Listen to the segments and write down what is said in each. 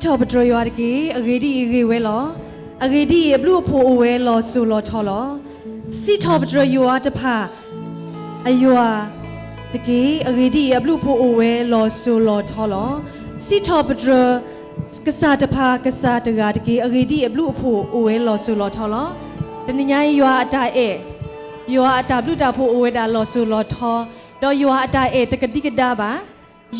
စံးထီၣ်ပတြၢၤယွၤတက့ၢ်. အဂ့ၢ်ဒ်အံၤ, ဂ့ၤဝဲလီၤ. အဂ့ၢ်ဒ်အံၤ, အဘျုးအဖှိၣ်အိၣ်ဝဲလီၤစိၤလီၤထီလီၤ. စံးထီၣ်ပတြၢၤယွၤတဖၣ်, အယွၤတက့ၢ်. အဂ့ၢ်ဒ်အံၤ, အဘျုးအဖှိၣ်အိၣ်ဝဲလီၤစိၤလီၤထီလီၤ. စံးထီၣ်ပတြၢၤကစၢ်တဖၣ်, ကစၢ်တဂၤတက့ၢ်. အဂ့ၢ်ဒ်အံၤ, အဘျုးအဖှိၣ်အိၣ်ဝဲလီၤစိၤလီၤထီလီၤ. တနံၤညါအံၤ ယွၤအတၢ်အဲၣ်, ယွၤအတၢ်ဘျုးတၢ်ဖှိၣ်အိၣ်ဝဲဒၣ်လီၤစိၤလီၤထီ, ဒီးယွၤအတၢ်အဲၣ်တကဒံကဒါဘၣ်.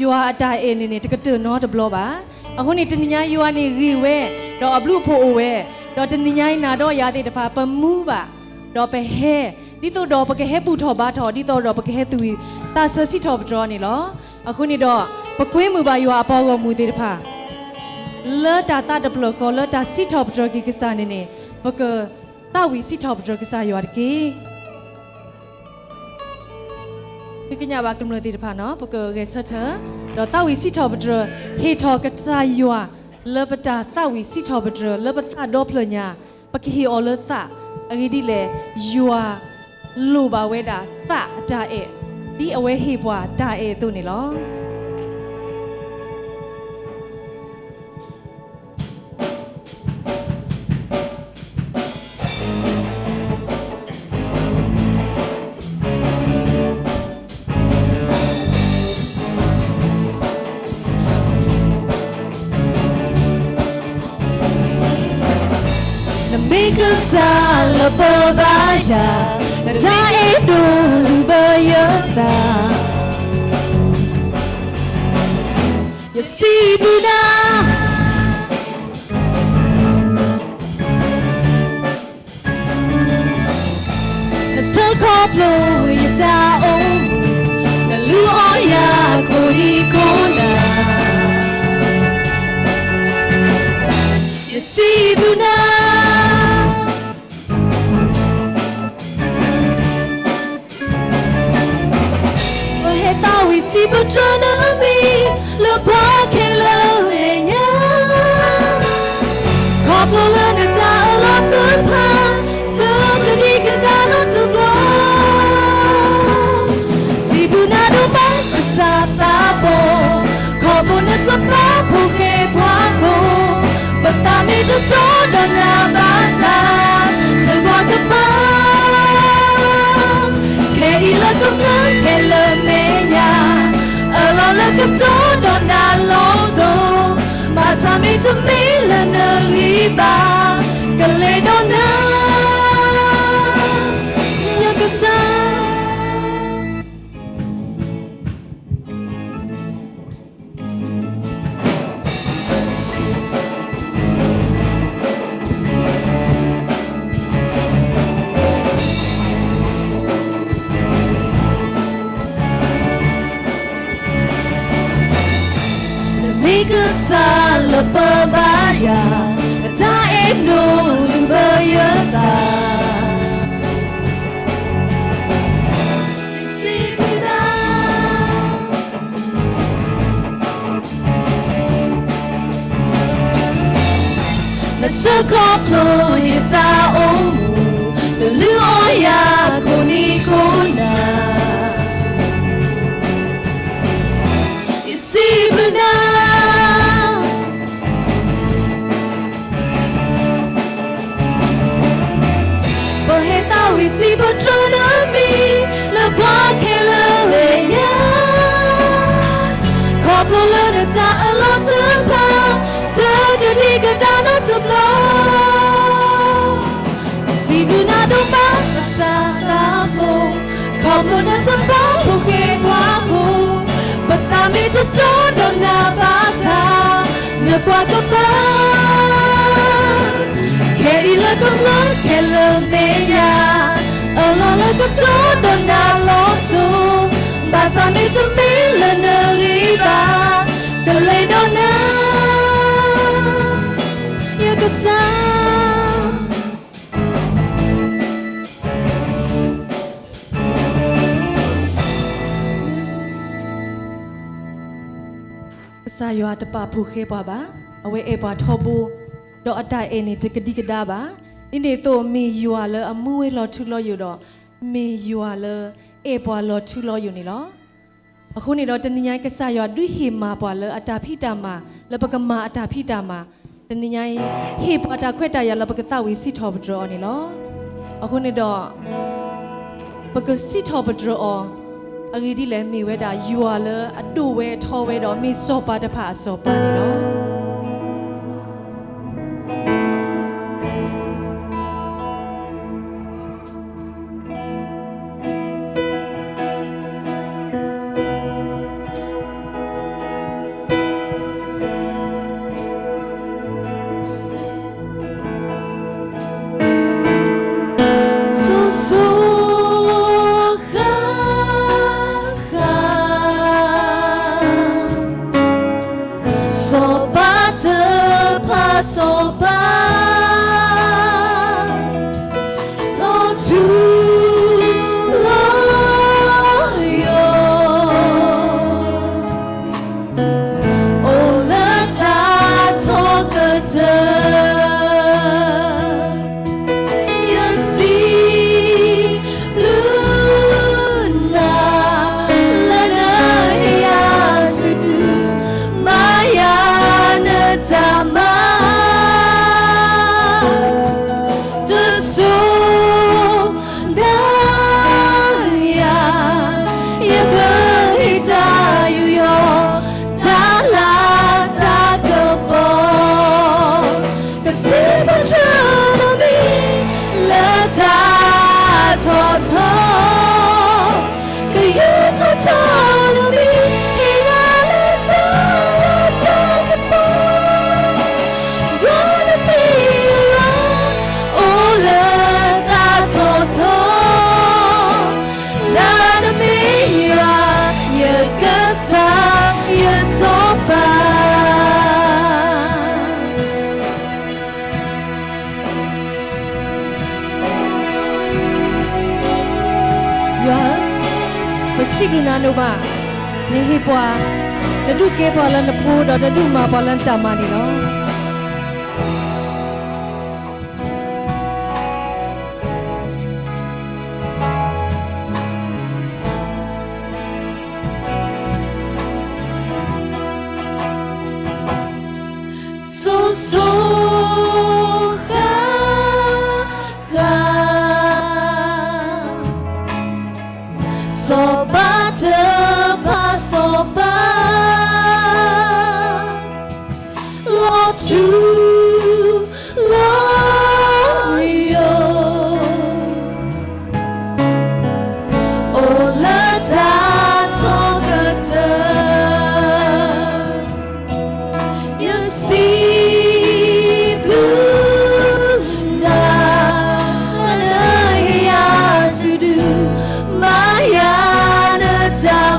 ယွၤအတၢ်အဲၣ်န့ၣ်န့ၣ် တကတၢၢ်နီတဘျီဘၣ်. အဃိန့ၣ် တနံၤညါအံၤ ယွၤန့ၣ်ဂ့ၤဝဲ, ဒီးအဘျုးအဖှိၣ်အိၣ်ဝဲ, ဒီးတနံၤညါအံၤ နၤဒီးယၤသ့ၣ်တဖၣ် ပမူဘၣ်, ဒီးပဟဲ, ဒ်သိးဒီးပကဟဲဘူၣ်ထီၣ်ဘါထီၣ်, ဒ်သိးဒီးပကဟဲသူၣ်ဝံၤ သးဆၢစံးထီၣ်ပတြၢၤန့ၣ်လီၤ. အဃိန့ၣ်ဒီး ပကွဲမုာ်ဘၣ်ယွၤအပှၤဂီၢ်မုၢ်သ့ၣ်တဖၣ် လၢတၢ်သးတဖျၢၣ်ဃီ လၢတၢ်စံးထီၣ်ပတြၢၤက့ၤကစၢ်န့ၣ်န့ၣ် ပကသးဝံၣ်စံးထီၣ်ပတြၢၤကစၢ်ယွၤတက့ၢ်. ဃ့ကညးဘၣ်ကမျၢၢ်သ့ၣ်တဖၣ်န့ၣ် ပကဂဲၤဆၢထၢၣ်, ဒီးသးဝံၣ်စံးထီၣ်ပတြၢၤ, ဟ့ၣ်ထီၣ်ကစၢ်ယွၤ လၢပတၢ်သးဝံၣ်စံးထီၣ်ပတြၢၤ လၢပသးဒီဖျၢၣ်ညါ, ပကဟ့ၣ်အီၤလၢသး, အဂ့ၢ်ဒ်လဲၣ်, ယွၤလိၣ်ဘၣ်ဝဲဒၣ်သးအတၢ်အဲၣ်, ဒ်အဝဲဟ့ၣ်ပှၤတၢ်အဲၣ်အသိးန့ၣ်လီၤ. နမ့ၢ်ကစၢ်လၢပဘါယွၤ, နတၢ်အဲၣ်ဒိၣ်လုၢ်ဘၢယသး, ယစံးဘျုးနၤ နဆှၢခီဖျိယတၢ်အိၣ်မူ, နလုၢ်အီယၤကိးနံၤကိးနၤ, ယစံးဘျုးနၤ. ပဟဲသးဝံၣ်စံးပတြၢၤနမံၤ လၢပှၤခဲလၢာ်မဲာ်ညါ, ခီဖျိလၢနတၢ်အၢၣ်လီၤတဖၣ် တကဒံကဒါနီတဘျီ. စံးဘျုးနၤဒိၣ်မးကစၢ်သးဘီ, ခီဖျိနတပာ်ဖိဃဲပှၤဖိ, ပသးမ့ၢ်တတီဒီးနၤဘၣ်ဆၣ်, နကွၢ်ကပၤ ခဲအံၤလၢကမျၢၢ်ခဲလၢာ်မဲာ်ညါ, အၢၣ်လီၤလၢကတီဒီးနၤလီၤစိၤ, ဘၣ်ဆၣ်မ့တမ့ၢ်လၢနဂံၢ်ဘါ, ကလဲၤဒီးနၤ ယကစၢ် နမ့ၢ်ကစၢ်လၢပဘါယွၤ, နတၢ်အဲၣ်ဒိၣ်လုၢ်ဘၢယသး နဆှၢခီဖျိယတၢ်အိၣ်မူ, နလုၢ်အီယၤကိးနံၤကိးနၤ, ယစံးဘျုးနၤ. ပဟဲသးဝံၣ်စံးပတြၢၤနမံၤ လၢပှၤခဲလၢာ်မဲာ်ညါ, ခီဖျိလၢနတၢ်အၢၣ်လီၤတဖၣ် တကဒံကဒါနီတဘျီ. စံးဘျုးနၤဒိၣ်မးကစၢ်သးဘီ, ခီဖျိနတပာ်ဖိဃဲပှၤဖိ, ပသးမ့ၢ်တတီဒီးနၤဘၣ်ဆၣ်, နကွၢ်ကပၤ ခဲအံၤလၢကမျၢၢ်ခဲလၢာ်မဲာ်ညါ, အၢၣ်လီၤလၢကတီဒီးနၤလီၤစိၤ, ဘၣ်ဆၣ်မ့တမ့ၢ်လၢနဂံၢ်ဘါ, ကလဲၤဒီးနၤ ယကစၢ်. ကစၢ်ယွၤတပာ်ဖိဃဲပှၤဘၣ်. အဝဲအဲၣ်ပှၤထီဘိ, ဒီးအတၢ်အဲၣ်န့ၣ်တကဒံကဒါဘၣ်. ဒ်န့ၣ်အသိး မ့ၢ်ယွၤလၢအမူဝဲလီၤထူလီၤယိာ်ဒီး မ့ၢ်ယွၤလၢအဲၣ်ပှၤလီၤထူလီၤယိာ်န့ၣ်လီၤ. အဃိန့ၣ်ဒီးတနံၤညါအံၤ ကစၢ်ယွၤဒုးဟ့ၣ်မၤပှၤလၢအတၢ်ဖံးတၢ်မၤ လၢပကမၤအတၢ်ဖံးတၢ်မၤ, တနံၤညါအံၤ ဟ့ၣ်ပှၤတၢ်ခွဲးတၢ်ယာ်လၢပကသးဝံၣ်စံးထီၣ်ပတြၢၤအီၤန့ၣ်လီၤ. အဃိန့ၣ်ဒီး ပကစံးထီၣ်ပတြၢၤအီၤ, အဂ့ၢ်ဒ်လဲၣ် မ့ၢ်ဝဲဒၣ်ယွၤလၢအဒိၣ်ဝဲထီဝဲဒီးမ့ၢ်စီၤပၤတဖၣ်အစီၤပၤန့ၣ်လီၤ. စိၤစိၤဃၣ်ဃၣ် စီၤပၤတဖၣ်စီၤပၤ လီၤထူလီၤယိာ် အိၣ်လၢတၢ်ထီကတၢၢ် ယစံးဘျုးနၤ လၢနဟ့ၣ်ယၤစုဒု မၤယၤနတၢ်မၤ တစိၤဒၣ်ယၤ ယကဟ့ၣ်တၢ်ယူးယီၣ် တၢ်လၤတၢ်ကပီၤ ကစံးပတြၢၤနမံၤ လၢတၢ်ထီၣ်ထီ ကယူးထီၣ်ထီနမံၤ ဟ့ၣ်နၤလၢတၢ်လၤတၢ်ကပီၤ ယွၤနမ့ၢ်ယွၤ အိၣ်လၢတၢ်ထီၣ်ထီ နၤနမ့ၢ်ယွၤ ယကစၢ်ယစီၤပၤ ယွၤဧၢ, ပစံးဘျုးနၤဒိၣ်မး, နဟ့ၣ်ပှၤ, နဒုးကဲပှၤလၢနဖိဒီးနဒုးမၤပှၤလၢနတၢ်မၤန့ၣ်လီၤ. စိၤစိၤဃၣ်ဃၣ် စီၤပၤတဖၣ်စီၤပၤ လီၤထူလီၤယိာ် အိၣ်လၢတၢ်ထီကတၢၢ် ယစံးဘျုးနၤ လၢနဟ့ၣ်ယၤစုဒု မၤယၤနတၢ်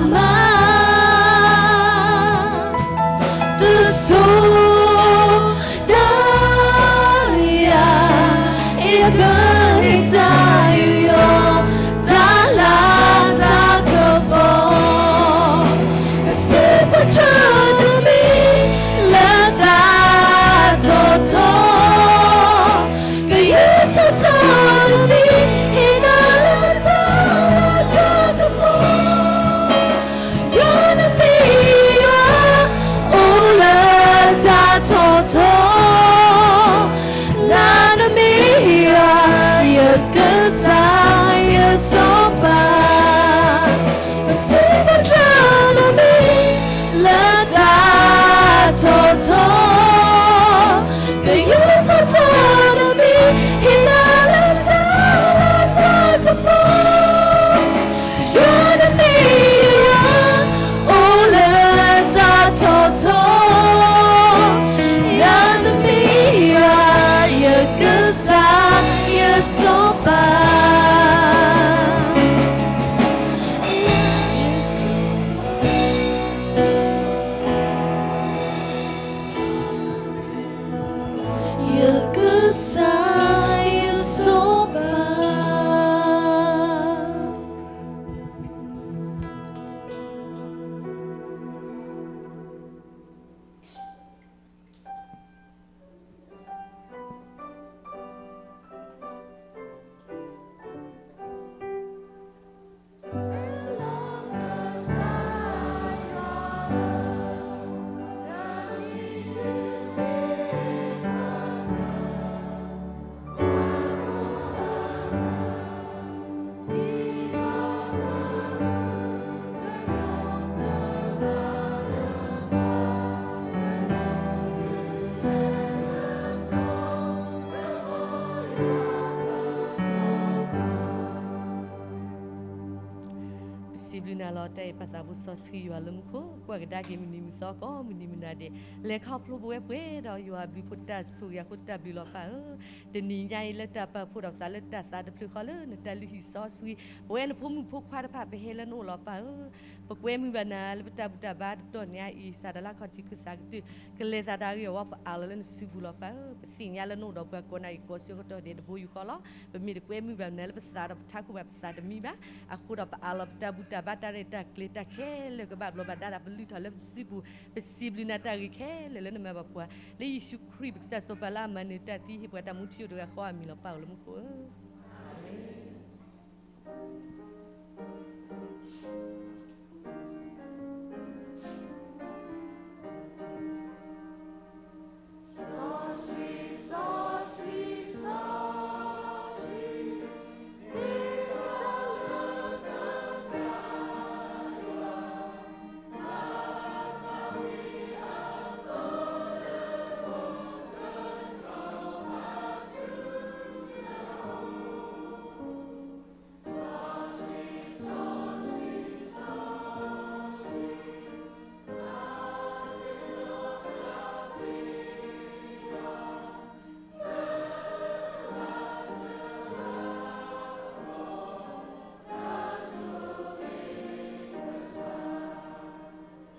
ပစံးဘျုးနၤလီၤ တၢ်အဲၣ်ပၢ်သးဘိစီဆှံယွၤလၢမူခိၣ် ကွၢ်ကဒါက့ၤမုၢ်နံၤမုၢ်သီကိးမုၢ်နံၤမုၢ်နၤဒဲး လဲၤခီဖျိပဝဲပှဲၤဒီးယွၤအဘျုးအဖှိၣ်တၢ်ဆိၣ်ဂ့ၤအဃိတၢ်ဘျုးလီၤပၢ်ဧၢ. တနံၤညါအံၤ လၢတၢ်ပာ်ဖှိၣ်ဒီးပသးလၢတၢ်သးတဖျၢၣ်ဃီလၢနတၢ်လုၢ်ဟံၣ်စီဆှံ ပဝဲနဖိမုၣ်ဖိခွါတဖၣ် ပဟဲလၢနအိၣ်လီၤပၢ်ဧၢ. ပကွဲမုာ်ဘၣ်နၤလၢပတၢ်ဘူၣ်တၢ်ဘါတတီၢ်ညါအံၤ စးထီၣ်လၢခီၣ်ထံးခုသးကတၢၢ် ကလဲၤသးတၢ်ဂ့ၢ်အဝဲ ပအးလီၤလၢနစုပူၤလီၤပၢ်ဧၢ. ပသ့ၣ်ညါလၢနအိၣ်ဒီးပှၤကိးနၤအံၤကိးဆၢကတီၢ်ဒဲးတဘိယူၢ်ဃီလီၤ. ပမ့ၢ်တကွဲမုာ်ဘၣ်နၤလၢပသးဒီးပထးခိၣ်ဘၣ် ပသးတမံဘၣ်. အဃိဒီးပအးလီၤပတၢ်ဘူၣ်တၢ်ဘါတၢ်ရဲၣ်တၢ်ကျဲၤတၢ်ခဲလၢာ်ကဘၣ်ဘျီးဘၣ်ဒါဒီးပလုၢ်ထီၣ်လၢပစုပူၤ ပစံးဘျုးနၤတၢ်ဂ့ၤခဲလၢာ်လၢနမၤဘၣ်ပှၤ လၢယ့ၣ်ၡူးခရံာ်ပကစၢ်စီၤပၤလၢအမၤနၢၤတၢ်သံ ဟ့ၣ်ပှၤတၢ်မူထူယိာ်တဂၤဃီအမံၤလီၤပၢ်ဧၢ လၢမူခိၣ်ဧၢ.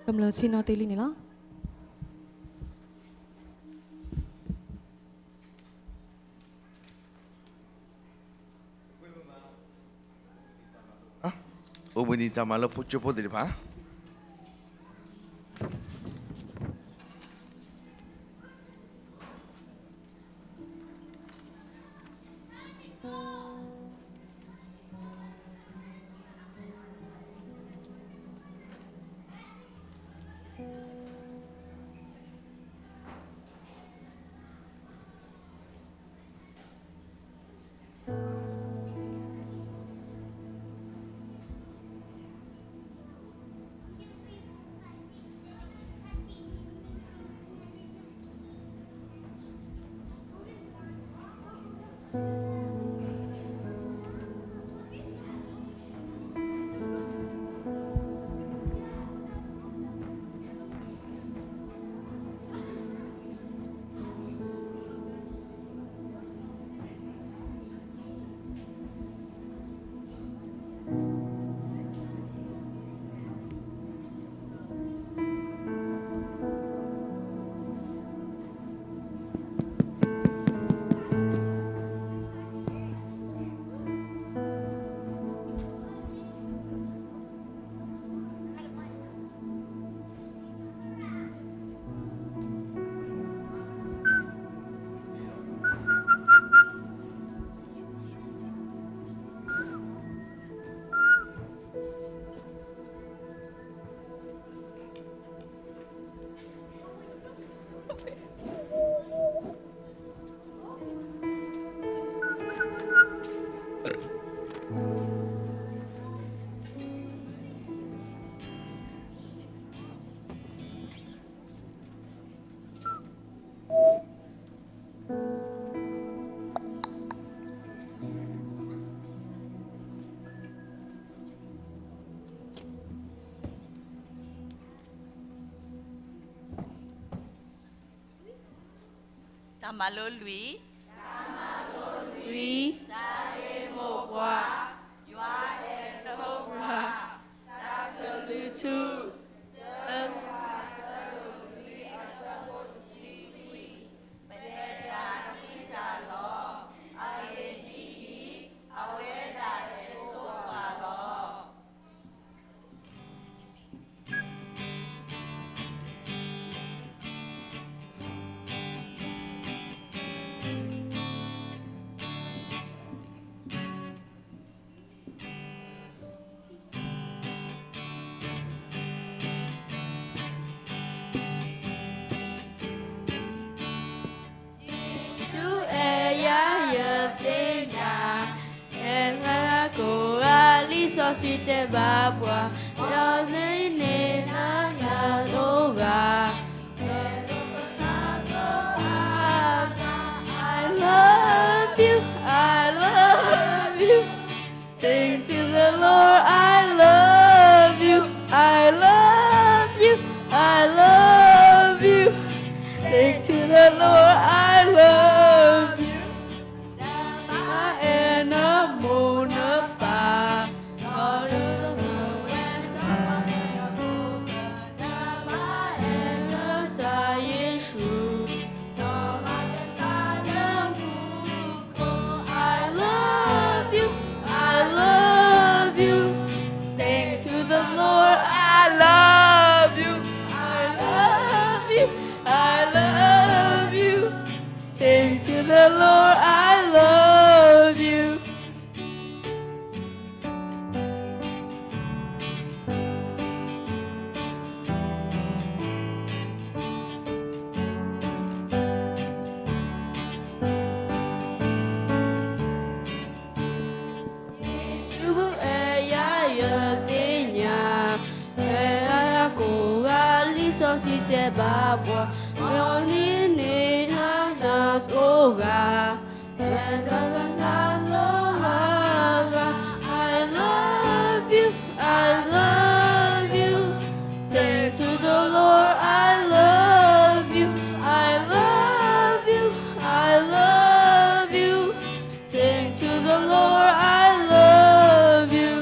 ကမျၢၢ်ဆ့ၣ်နီၤတ့ၢ်လံန့ၣ်လီၤ. အိၣ်ဘှံးနံၤတၢ်မၤလၢဖိကၠိဖိသ့ၣ်တဖၣ် တၢ်မၤလိလွံၢ်, လွံၢ်, တၢ်ဂ့ၢ်မိၢ်ပှၢ်, ယွၤအဲၣ်ဆိပှၤ, တၢ်ကလုၢ်ထူ, တၢ်ကလုၢ်ထူ, ပတဲတၢ်ဟံးတၢ်လီၤ, အဂ့ၢ်ဒ်အံၤ, အဝဲဒၣ်အဲၣ်ဆိပှၤလီၤ. ယ့ၣ်ၡူးအဲၣ်ယၤ ယသ့ၣ်ညါ, အဲၣ်လၢကိးဂၤ လံာ်စီဆှံတဲဘၣ်ပှၤ, ဒီးနံၤန့ၣ်နၤယၤလိဂၤ I love you, I love you. Sing to the Lord, I love Lord, I love you. Yesua, eh, ya, ya, te, nya, eh, ya, ko, ga, li, so, si, te, ba, bwa, me, o, ni, ni, na, na, o, ga. And I love you, I love you. Sing to the Lord, I love you, I love you, I love you. Sing to the Lord, I love you.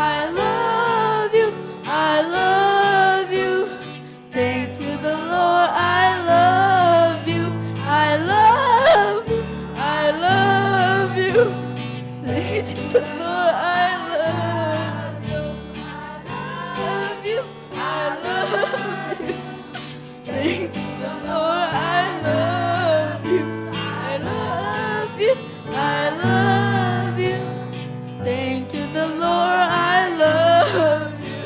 I love you, I love you. Sing to the Lord, I love you, I love you, I love you. Sing to the Lord, I love you, I love you, I love you. Sing to the Lord, I love you, I love you, I love you. Sing to the Lord, I love you.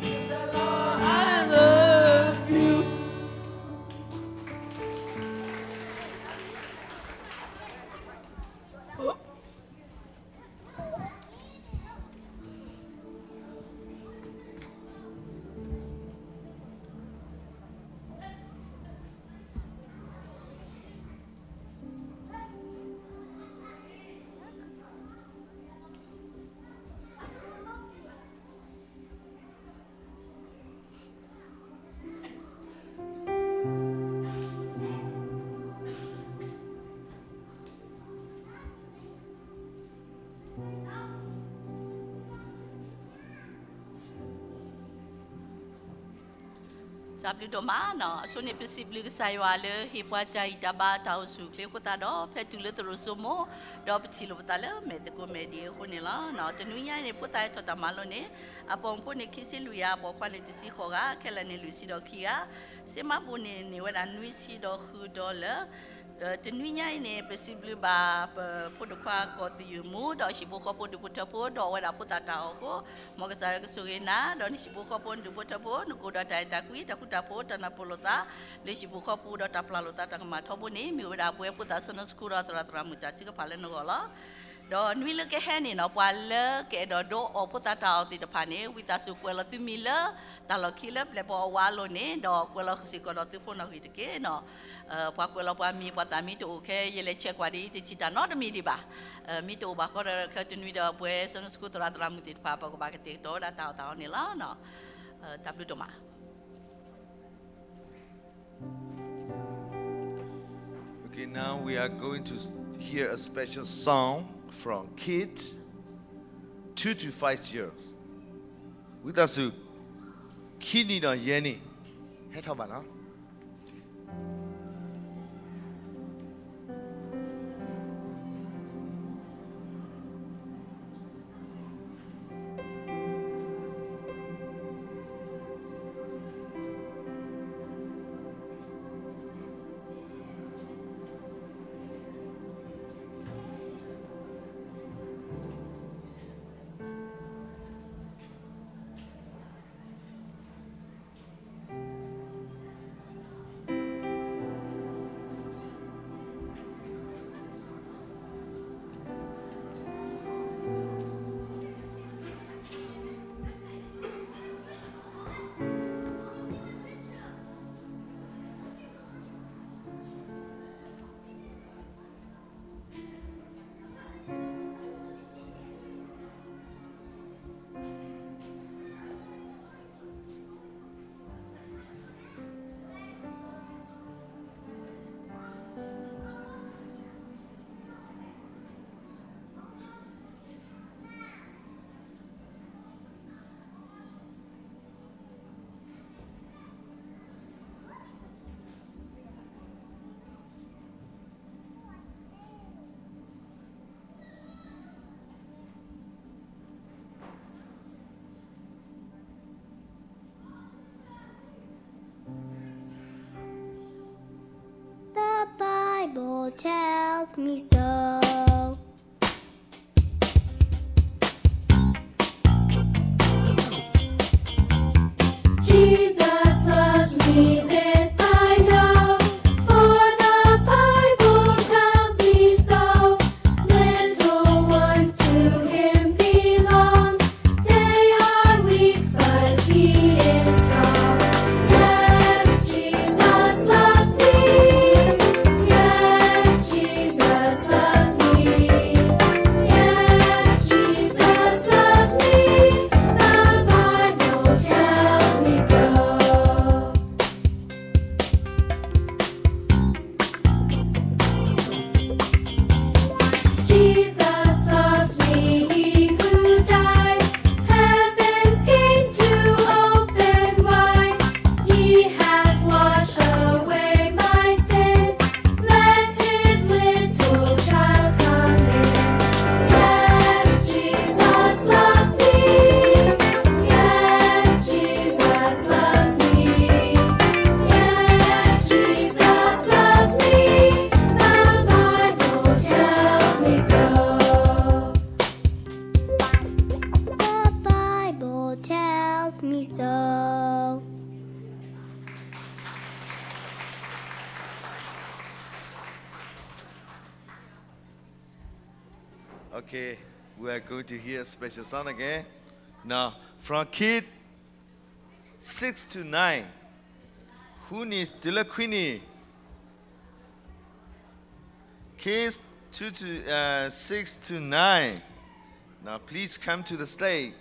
Sing to the Lord, I love you.တၢ်ဘျုးဒိၣ်မးနီၤ, အဆိန့ၣ် ပစံးဘျုးကစၢ်ယွၤလၢ ဟ့ၣ်ပှၤတၢ်ဂံၢ်တၢ်ဘါတၢ်အိၣ်ဆူၣ်အိၣ်ချ့အဃိသတးဒီး ဖဲတုၤလၢသရိာ်စိမိၤ, ဒီးပထံၣ်လိာ်ပသးလၢမဲာ်သကိးမဲာ်ဒံးအဃိန့ၣ်လီၤ. တနွံညါအံၤန့ၣ် ဖိသၣ်ဟဲထီၣ်တၢ်မၤလိန့ၣ် အပိာ်မုၣ်ဖိန့ၣ် ခံဆံလွံၢ်ဂၤ, ပိာ်ခွါန့ၣ်တဆံဃိးဂၤ, ခဲလၢာ်န့ၣ်လွံၢ်ဆံဒီးခံဂၤ, စ့မၤဘူၣ်န့ၣ်န့ၢ်ဝဲဒၣ်နွံဆံဒီးဃုဒီးလၢ တနွံညါအံၤန့ၣ် ပစံးဘျုးဘၣ်ပဖိဒိၣ်ခွါကီၢ်သယုၢ်မူ ဒီးဟံၣ်ဖိဃီဖိဒူၣ်ဖိထၢဖိ ဒီးအဝဲဒၣ်ဖိသၣ်တၢ်အီၣ်အဃိ, မ်ကစၢ်ယွၤကဆိၣ်ဂ့ၤနၤ, ဒီးနဟံၣ်ဖိဃီဖိဒူၣ်ဖိထၢဖိ နကအိၣ်ဒီးတၢ်အဲၣ်တၢ်ကွံ တၢ်ဃူတၢ်ဖိး တၢ်နၢ်ပၢၢ်လိာ်သး လၢဟံၣ်ဖိဃီဖိဒီးတၢ်ပျၢ်လိာ်သးတၢ်ကမၣ်ထီဘိန့ၣ် မ့ၢ်ဝဲဒၣ်ပဝဲဖိသၣ် Sunday School ဒီးသရၣ်သရၣ်မုၣ်တၢ်ထုကဖၣ်လၢနဂီၢ်လီၤ. ဒီးနွံလၢကဟဲန့ၣ်နီၤ ပှၤလၢကအဲၣ်ဒိးဒိအီၣ်ဖိသၣ်တၢ်အီၣ်သ့ၣ်တဖၣ်န့ၣ် ဝံသးစူၤကွဲးလီၤသုမံၤလၢ တၢ်လီၢ်ခံလၢပျဲၢ်ဘီၣ်အဝါအလိၤန့ၣ် ဒီးကွဲးလီၤစ့ၢ်ကီးဒီးသုဖိနီၣ်ဂံၢ်တက့ၢ်နီၤ. ပှၤကွဲးလီၤပှၤမံၤ ပှၤသးမံတအိၣ်ခဲ ယလဲၤဆဲးကွၢ်ဒ်အံၤ တထံၣ်တၢ်နီတမံၤဒံးဘၣ်. မံၤတအိၣ်ဘၣ်ဃီဒီး ခဲတနွံဒီးပဝဲ Sunday School သရၣ်သရၣ်မုၣ်သ့ၣ်တဖၣ် ပကဘၣ်ကတဲာ်ကတီၤဝဲဒၣ်တၢ်အီၣ်တၢ်အီန့ၣ်လီၤ. တၢ်ဘျုးဒိၣ်မး. Okay, now we are going to s- hear a special song from kid two to five years. ဝံသးစူၤ ခံနံၣ်ဒီးယဲၢ်နံၣ် ဟဲထီၣ်ဘၣ်နီၤ. tells me so. Jesus loves me, this I know, for the Bible tells me so. Little ones to him belong, they are weak, but he is strong. Yes, Jesus loves me. Yes, Jesus loves me. Yes, Jesus loves me. The Bible tells me so. Jesus loves me, he who died heaven's gates to open wide. He has washed away my sin. Let his little child come in. Yes, Jesus loves me. Yes, Jesus loves me. Yes, Jesus loves me. The Bible tells me so. The Bible tells me so. Okay, we are going to hear a special song again. Now, from kid six to nine. Who needs to look Queenie? Kids two to, uh, six to nine. Now, please come to the stage.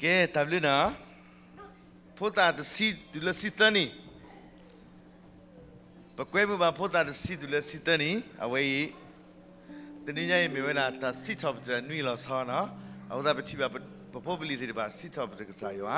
ကဲ တၢ်ဘျုးနၤ, ဖိသၣ်တဆံတုၤလၢဆံသၢနံၣ်, ပကွဲမုာ်ဘၣ်ဖိသၣ်တဆံတုၤလၢဆံသၢနံၣ်, အဝဲအံၤ တနံၤညါအံၤမ့ၢ်ဝဲဒၣ်တၢ်စံးထီၣ်ပတြၢၤနွံလီၤဆီနီၤ, အဃိသတးပထံၣ်ဘၣ်ပဖိပလံၤသ့ၣ်တဖၣ် စံးထီၣ်ပတြၢၤကစၢ်ယွၤ.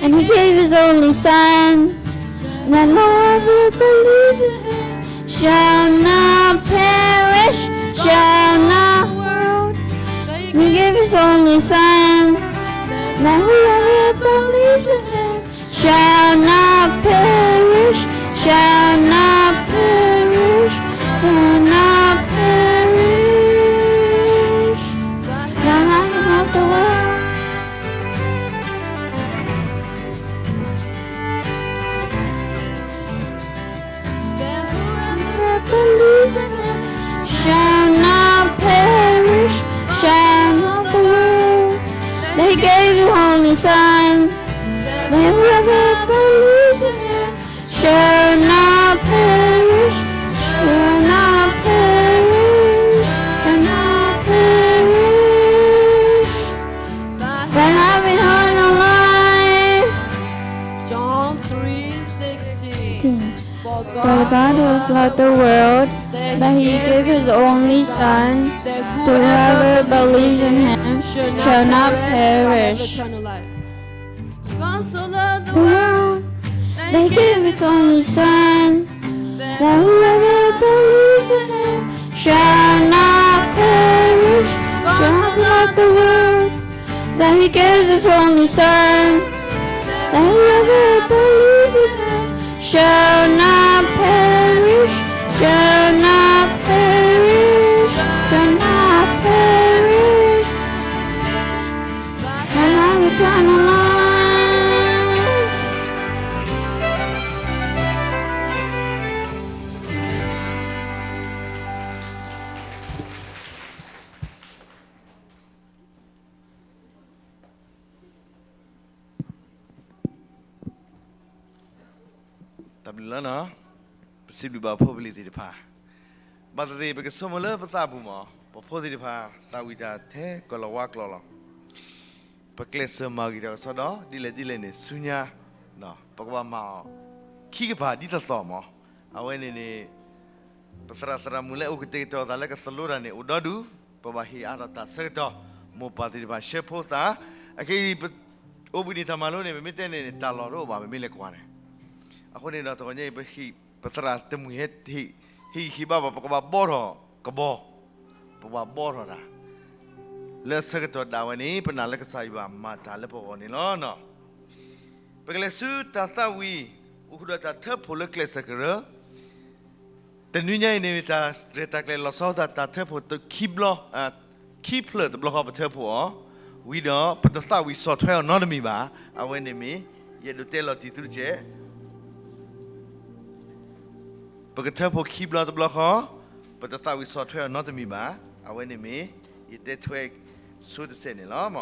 And he gave his only Son, that whoever believes in him shall not perish, shall not world. He gave his only Son, that whoever believes in him shall not perish, shall not perish, shall not perish, but have the world. That whoever believes in him shall not perish, shall not the world. That he gave his only Son, that whoever believes in him shall not perish, shall not perish, shall not perish, but have eternal life. John three sixteen. For God so loved the world that he gave his only Son, that whoever believes in him shall not perish. God so loved the world that he gave his only Son, that whoever believes in him shall not perish. God so loved the world that he gave his only Son, that whoever believes in him shall not perish, shall not perish, shall not perish, but have eternal life. တၢ်ဘျုးလီၤနီၤ, ပစံးဘျုးဘၣ်ဖိပလံၤသ့ၣ်တဖၣ်, ဘၣ်သ့ၣ်သ့ၣ် ပကဆိကမိၣ်လၢပသးပူၤမး, ပဖိသ့ၣ်တဖၣ် သးဝံၣ်တၢ်ထဲကီၢ်လီၤဝါကျိာ်လီၤ. ပကျဲးစၢးမၤဂ့ၤတၢ်ကစီဒီ ဒ်လဲၣ်ဒ်လဲၣ်န့ၣ် ဆူညါ ပကဘၣ်မၤအီၤ ခံကပၤဒ်သိးသိးမး, အဝဲန့ၣ်န့ၣ် ပသရၣ်သရၣ်မုၣ်လၢအိၣ်ကတဲာ်ကတီၤသးလၢကသိၣ်လိတၢ်န့ၣ် အိၣ်ဒီဒူၣ်, ပဘၣ်ဟ့ၣ်အါထီၣ်တၢ်ဆၢကတီၢ်, မိၢ်ပၢ်သ့ၣ်တဖၣ်ဆှၢဖိသၣ်, အခဲအံၤ အိၣ်ဘှံးနံၤတၢ်မၤလိန့ၣ် ပမ့ၢ်တဲန့ၣ်န့ၣ် တၢ်လီၢ်တအိၣ်ဘၣ် ပမ့ၢ်လဲၤကွၢ်န့ၣ်, အဃိန့ၣ်ဒီးတဂီၤညါအံၤ ပဟ့ၣ်ပသရၣ်တမှံၤဟဲ ဟ့ၣ်ဂံၢ်ဟ့ၣ်ဘါဘၣ် ပကဘၣ်ဘှီထီၣ်ကဘီ ပဘၣ်ဘှီထီၣ်တၢ် လၢအဆၢကတီၢ်ဒၣ်ဝဲန့ၣ် ပနာ်လၢကစၢ်ယွၤမၤတၢ်လၢပဂီၢ်န့ၣ်လီၤ. ပကလဲၤဆူတၢ်သးဝံၣ် အိၣ်ဃုာ်ဒီးတၢ်ထၢဖှိၣ်လၢကျဲးစၢးကရၢ, တနွံညါအံၤန့ၣ် တၢ်ရဲၣ်တၢ်ကျဲၤလီၤဆီသး တၢ်ထၢဖှိၣ်ခံဘျီ, ခံဖျၢၣ်တဘျီဃီ ပထၢဖှိၣ်အီၤ, ဝံၤဒီးပတသးဝံၣ်ဆီၣ်ထွဲအီၤနီတမံၤဘၣ်. အဝဲန့ၣ်မ့ၢ် ယအဲၣ်ဒိးတဲလီၤတံၢ်သုတက့ၢ်. ပကထၢဖှိၣ်ခံဘျီတဘျီဃီ, ပတသးဝံၣ်ဆီၣ်ထွဲအီၤနီတမံၤဘၣ်. အဝဲန့ၣ်မ့ၢ် ယတဲထွဲဆိတစဲးန့ၣ်လီၤ.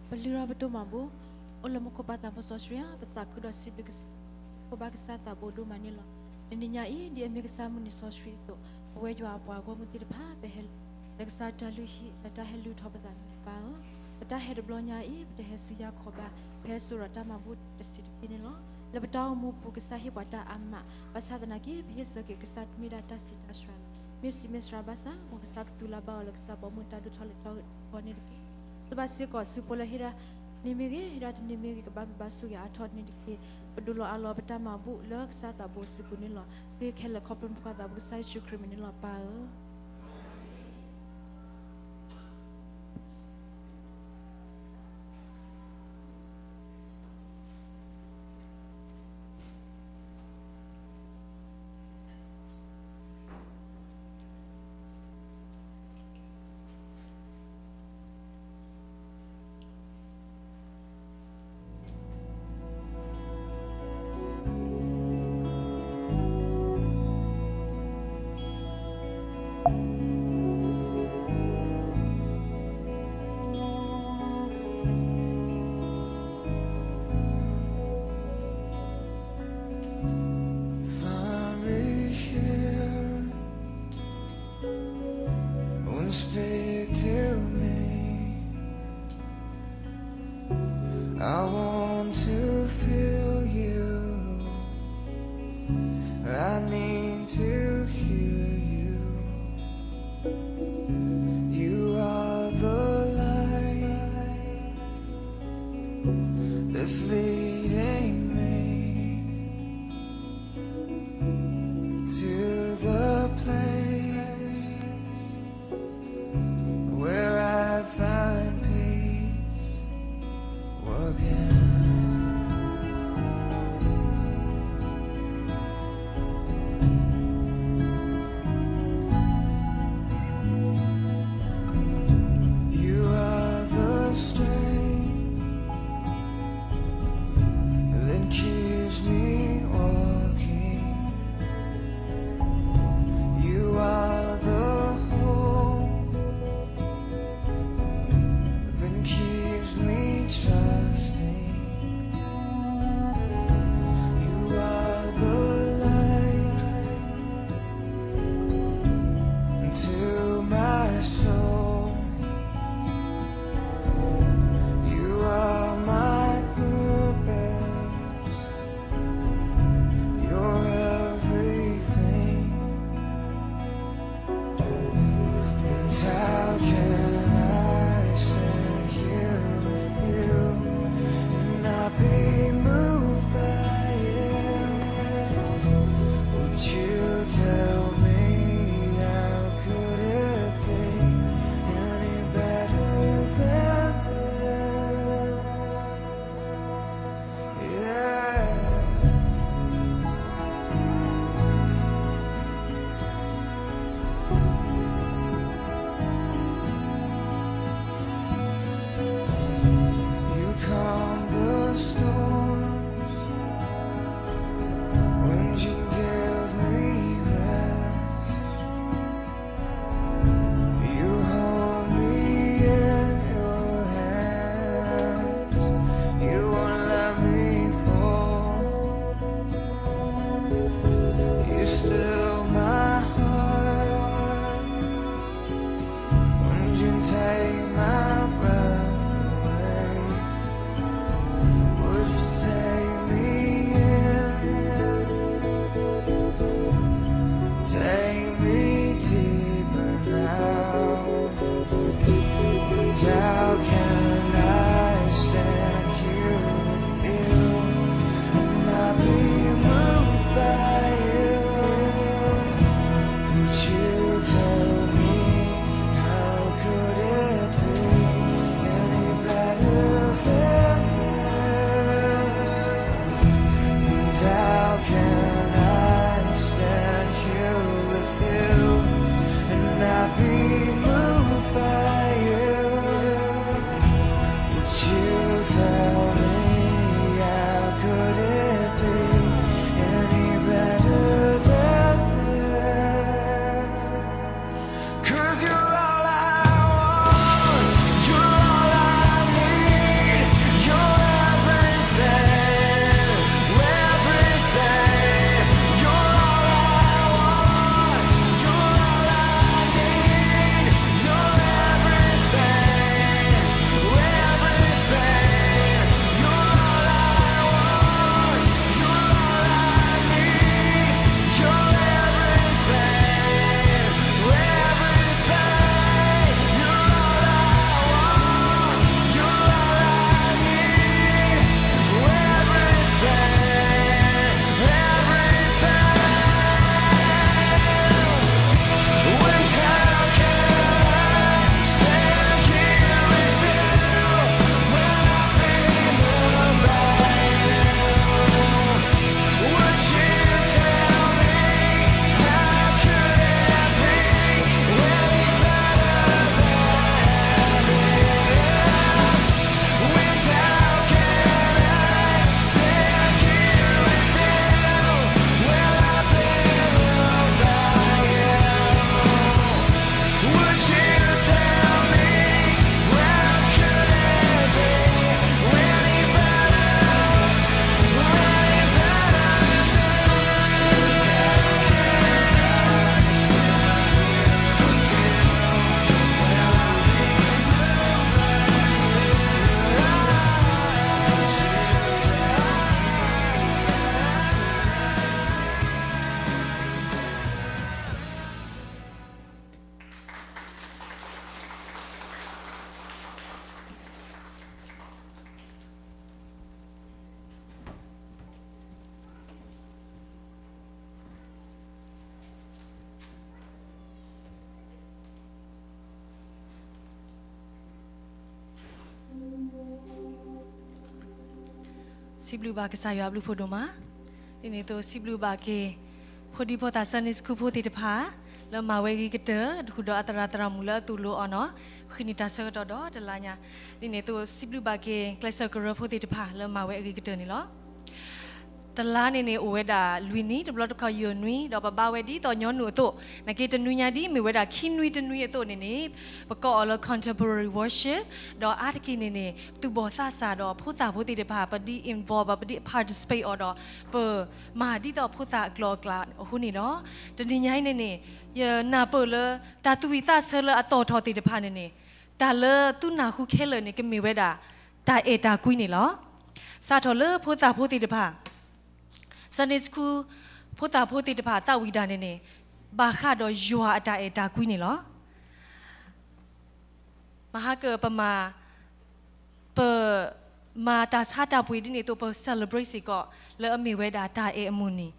ပလုၢ်ထီၣ်ပဒိၣ်မးဘိ, အိၣ်လၢမူခိၣ်ပၢ်သးဘိစီဆှံဧၢ, ပသးခုဒီးစံးဘျုးစံးဖှိၣ်ဘၣ်ကစၢ်သးဘိဒိၣ်မးန့ၣ်လီၤ. တနံၤညါအံၤ ဒ်အမ့ၢ်ကစၢ်မုၢ်နံၤစီဆှံအသိး, ပဝဲယွၤအပှၤဂီၢ်မုၢ်သ့ၣ်တဖၣ် ပဟဲလၢကစၢ်တၢ်လုၢ်ဟံၣ် လၢတၢ်ဟဲလုၢ်ထီၣ်ပသးန့ၣ်လီၤ ပၢ်ဧၢ. ပတၢ်ဟဲတဘျီညါအံၤ ပတဟဲဆူညါခီဘၣ်, ပဟဲစိာ်ဒီးတၢ်မၤဘူၣ်တဆံးတက့ၢ်န့ၣ်လီၤ. လၢပတၢ်အိၣ်မူပူၤ ကစၢ်ဟ့ၣ်ပှၤတၢ်အါမး, ဘၣ်ဆၣ်သနာ်က့ ပဟ့ၣ်ဆၢက့ၤကစၢ်မ့ၢ်ဒၣ်တၢ်ဆံးတၢ်ဆှးလီၤ. မ့ၢ်ဆံးမ့ၢ်ဆှးဘၣ်ဆၣ် မ်ကစၢ်ကသူလၢ်ဘၣ်အီၤလၢကစၢ်ဘီမုၢ်တၢ်ဒိၣ်ထီၣ်လဲၤထီၣ်အဂီၢ်န့ၣ်တက့ၢ်. စံးဘၣ်စ့ၢ်ကီးဆူဖိလၢဟ့ၣ်ဒၣ်န့ၣ်မ့ၢ်ဂ့ၤ, ဟ့ၣ်ဒၣ်တန့ၢ်မ့ၢ်ဂ့ၤ, ကဘၣ်မုာ်ဘၣ်စူၢ်ဂ့ၤအါထီၣ်န့ၣ်တက့ၢ်. ပဒိးလီၤအးလီၤပတၢ်မၤဘူၣ်လၢကစၢ်သးဘိစုပူၤန့ၣ်လီၤ. ဃ့ခဲလၢာ်ခီဖျိနဖိခွါသးဘိကစၢ်ယ့ၣ်ၡူးခရံာ်အမံၤန့ၣ်လီၤ ပၢ်ဧၢ. Fahre her und sprich zu mir. I want to feel you. I need to hear you. You are the light that's leading me to the place where I find peace again. You are the strength စံးဘျုးဘၣ်ကစၢ်ယွၤအဘျုးဖးဒိၣ်မး, ဒ်န့ၣ်အသိးစံးဘျုးဘၣ်က့ၤ ဖိဒံဖိသၣ် Sunday School ဖိသ့ၣ်တဖၣ် လၢမၤဝဲအဂ့ၤကတၢၢ် တဃုာ်ဒီးအသရၣ်သရၣ်မုၣ်လၢအသိၣ်လိအီၤနီၤ, ဃ့န့ၢ်တၢ်ဆၢကတီၢ်ဒီးတလါညါ, ဒ်န့ၣ်အသိးစံးဘျုးဘၣ်က့ၤ ကျဲးစၢးကရၢဖိသ့ၣ်တဖၣ်လၢမၤဝဲအဂ့ၤကတၢၢ်န့ၣ်လီၤ. တလါန့ၣ်န့ၣ် အိၣ်ဝဲဒၣ်လွံၢ်နွံ, တဘျီတခီၣ်ယဲၢ်နွံ, ဒီးပဘါဝဲဒ်သိးညီနုၢ်အသိး, နာ်က့တနွံညါဒ်မ့ၢ်ဝဲဒၣ်ခံနွံတနွံအသိးန့ၣ်န့ၣ်, ပကိးအီၤလၢ contemporary worship, ဒီးအါတက့ၢ်န့ၣ်န့ၣ် သူၣ်ဘီၣ်သးစၢ်ဒီးဖိသၣ်ဖိသ့ၣ်တဖၣ် ပဒ် involve ပဒ် participate အီၤဒီး ပမၤဒ်သိးဖိသၣ်အကျိၤအကျဲအဃိန့ၣ်လီၤ. တနံၤညါအံၤန့ၣ်န့ၣ် ယနၢ်ပၢၢ်လၢ တၢ်သူၣ်ဝံၣ်သးဆၢလၢအသီၣ်ထီၣ်သ့ၣ်တဖၣ်န့ၣ်န့ၣ်, တၢ်လၢသုနၢ်ဟူခဲလၢာ်န့ၣ် ကမ့ၢ်ဝဲဒၣ် တၢ်အဲၣ်တၢ်ကွံန့ၣ်လီၤ. စးထီၣ်လၢဖိသၣ်ဖိသ့ၣ်တဖၣ် Sunday School ဖိသၣ်ဖိသ့ၣ်တဖၣ်သးဝံၣ်တၢ်န့ၣ်န့ၣ်, ဘၣ်ဃးဒီးယွၤအတၢ်အဲၣ်တၢ်ကွံန့ၣ်လီၤ. မဟါကပမၤ, ပမၤတၢ်ဆါတၢ်ပှ့ၤဒ်န့ၣ်အသိး ပ celebrate စ့ၢ်ကီး လၢအမ့ၢ်ဝဲဒၣ်တၢ်အဲၣ်အမုၢ်နံၤ,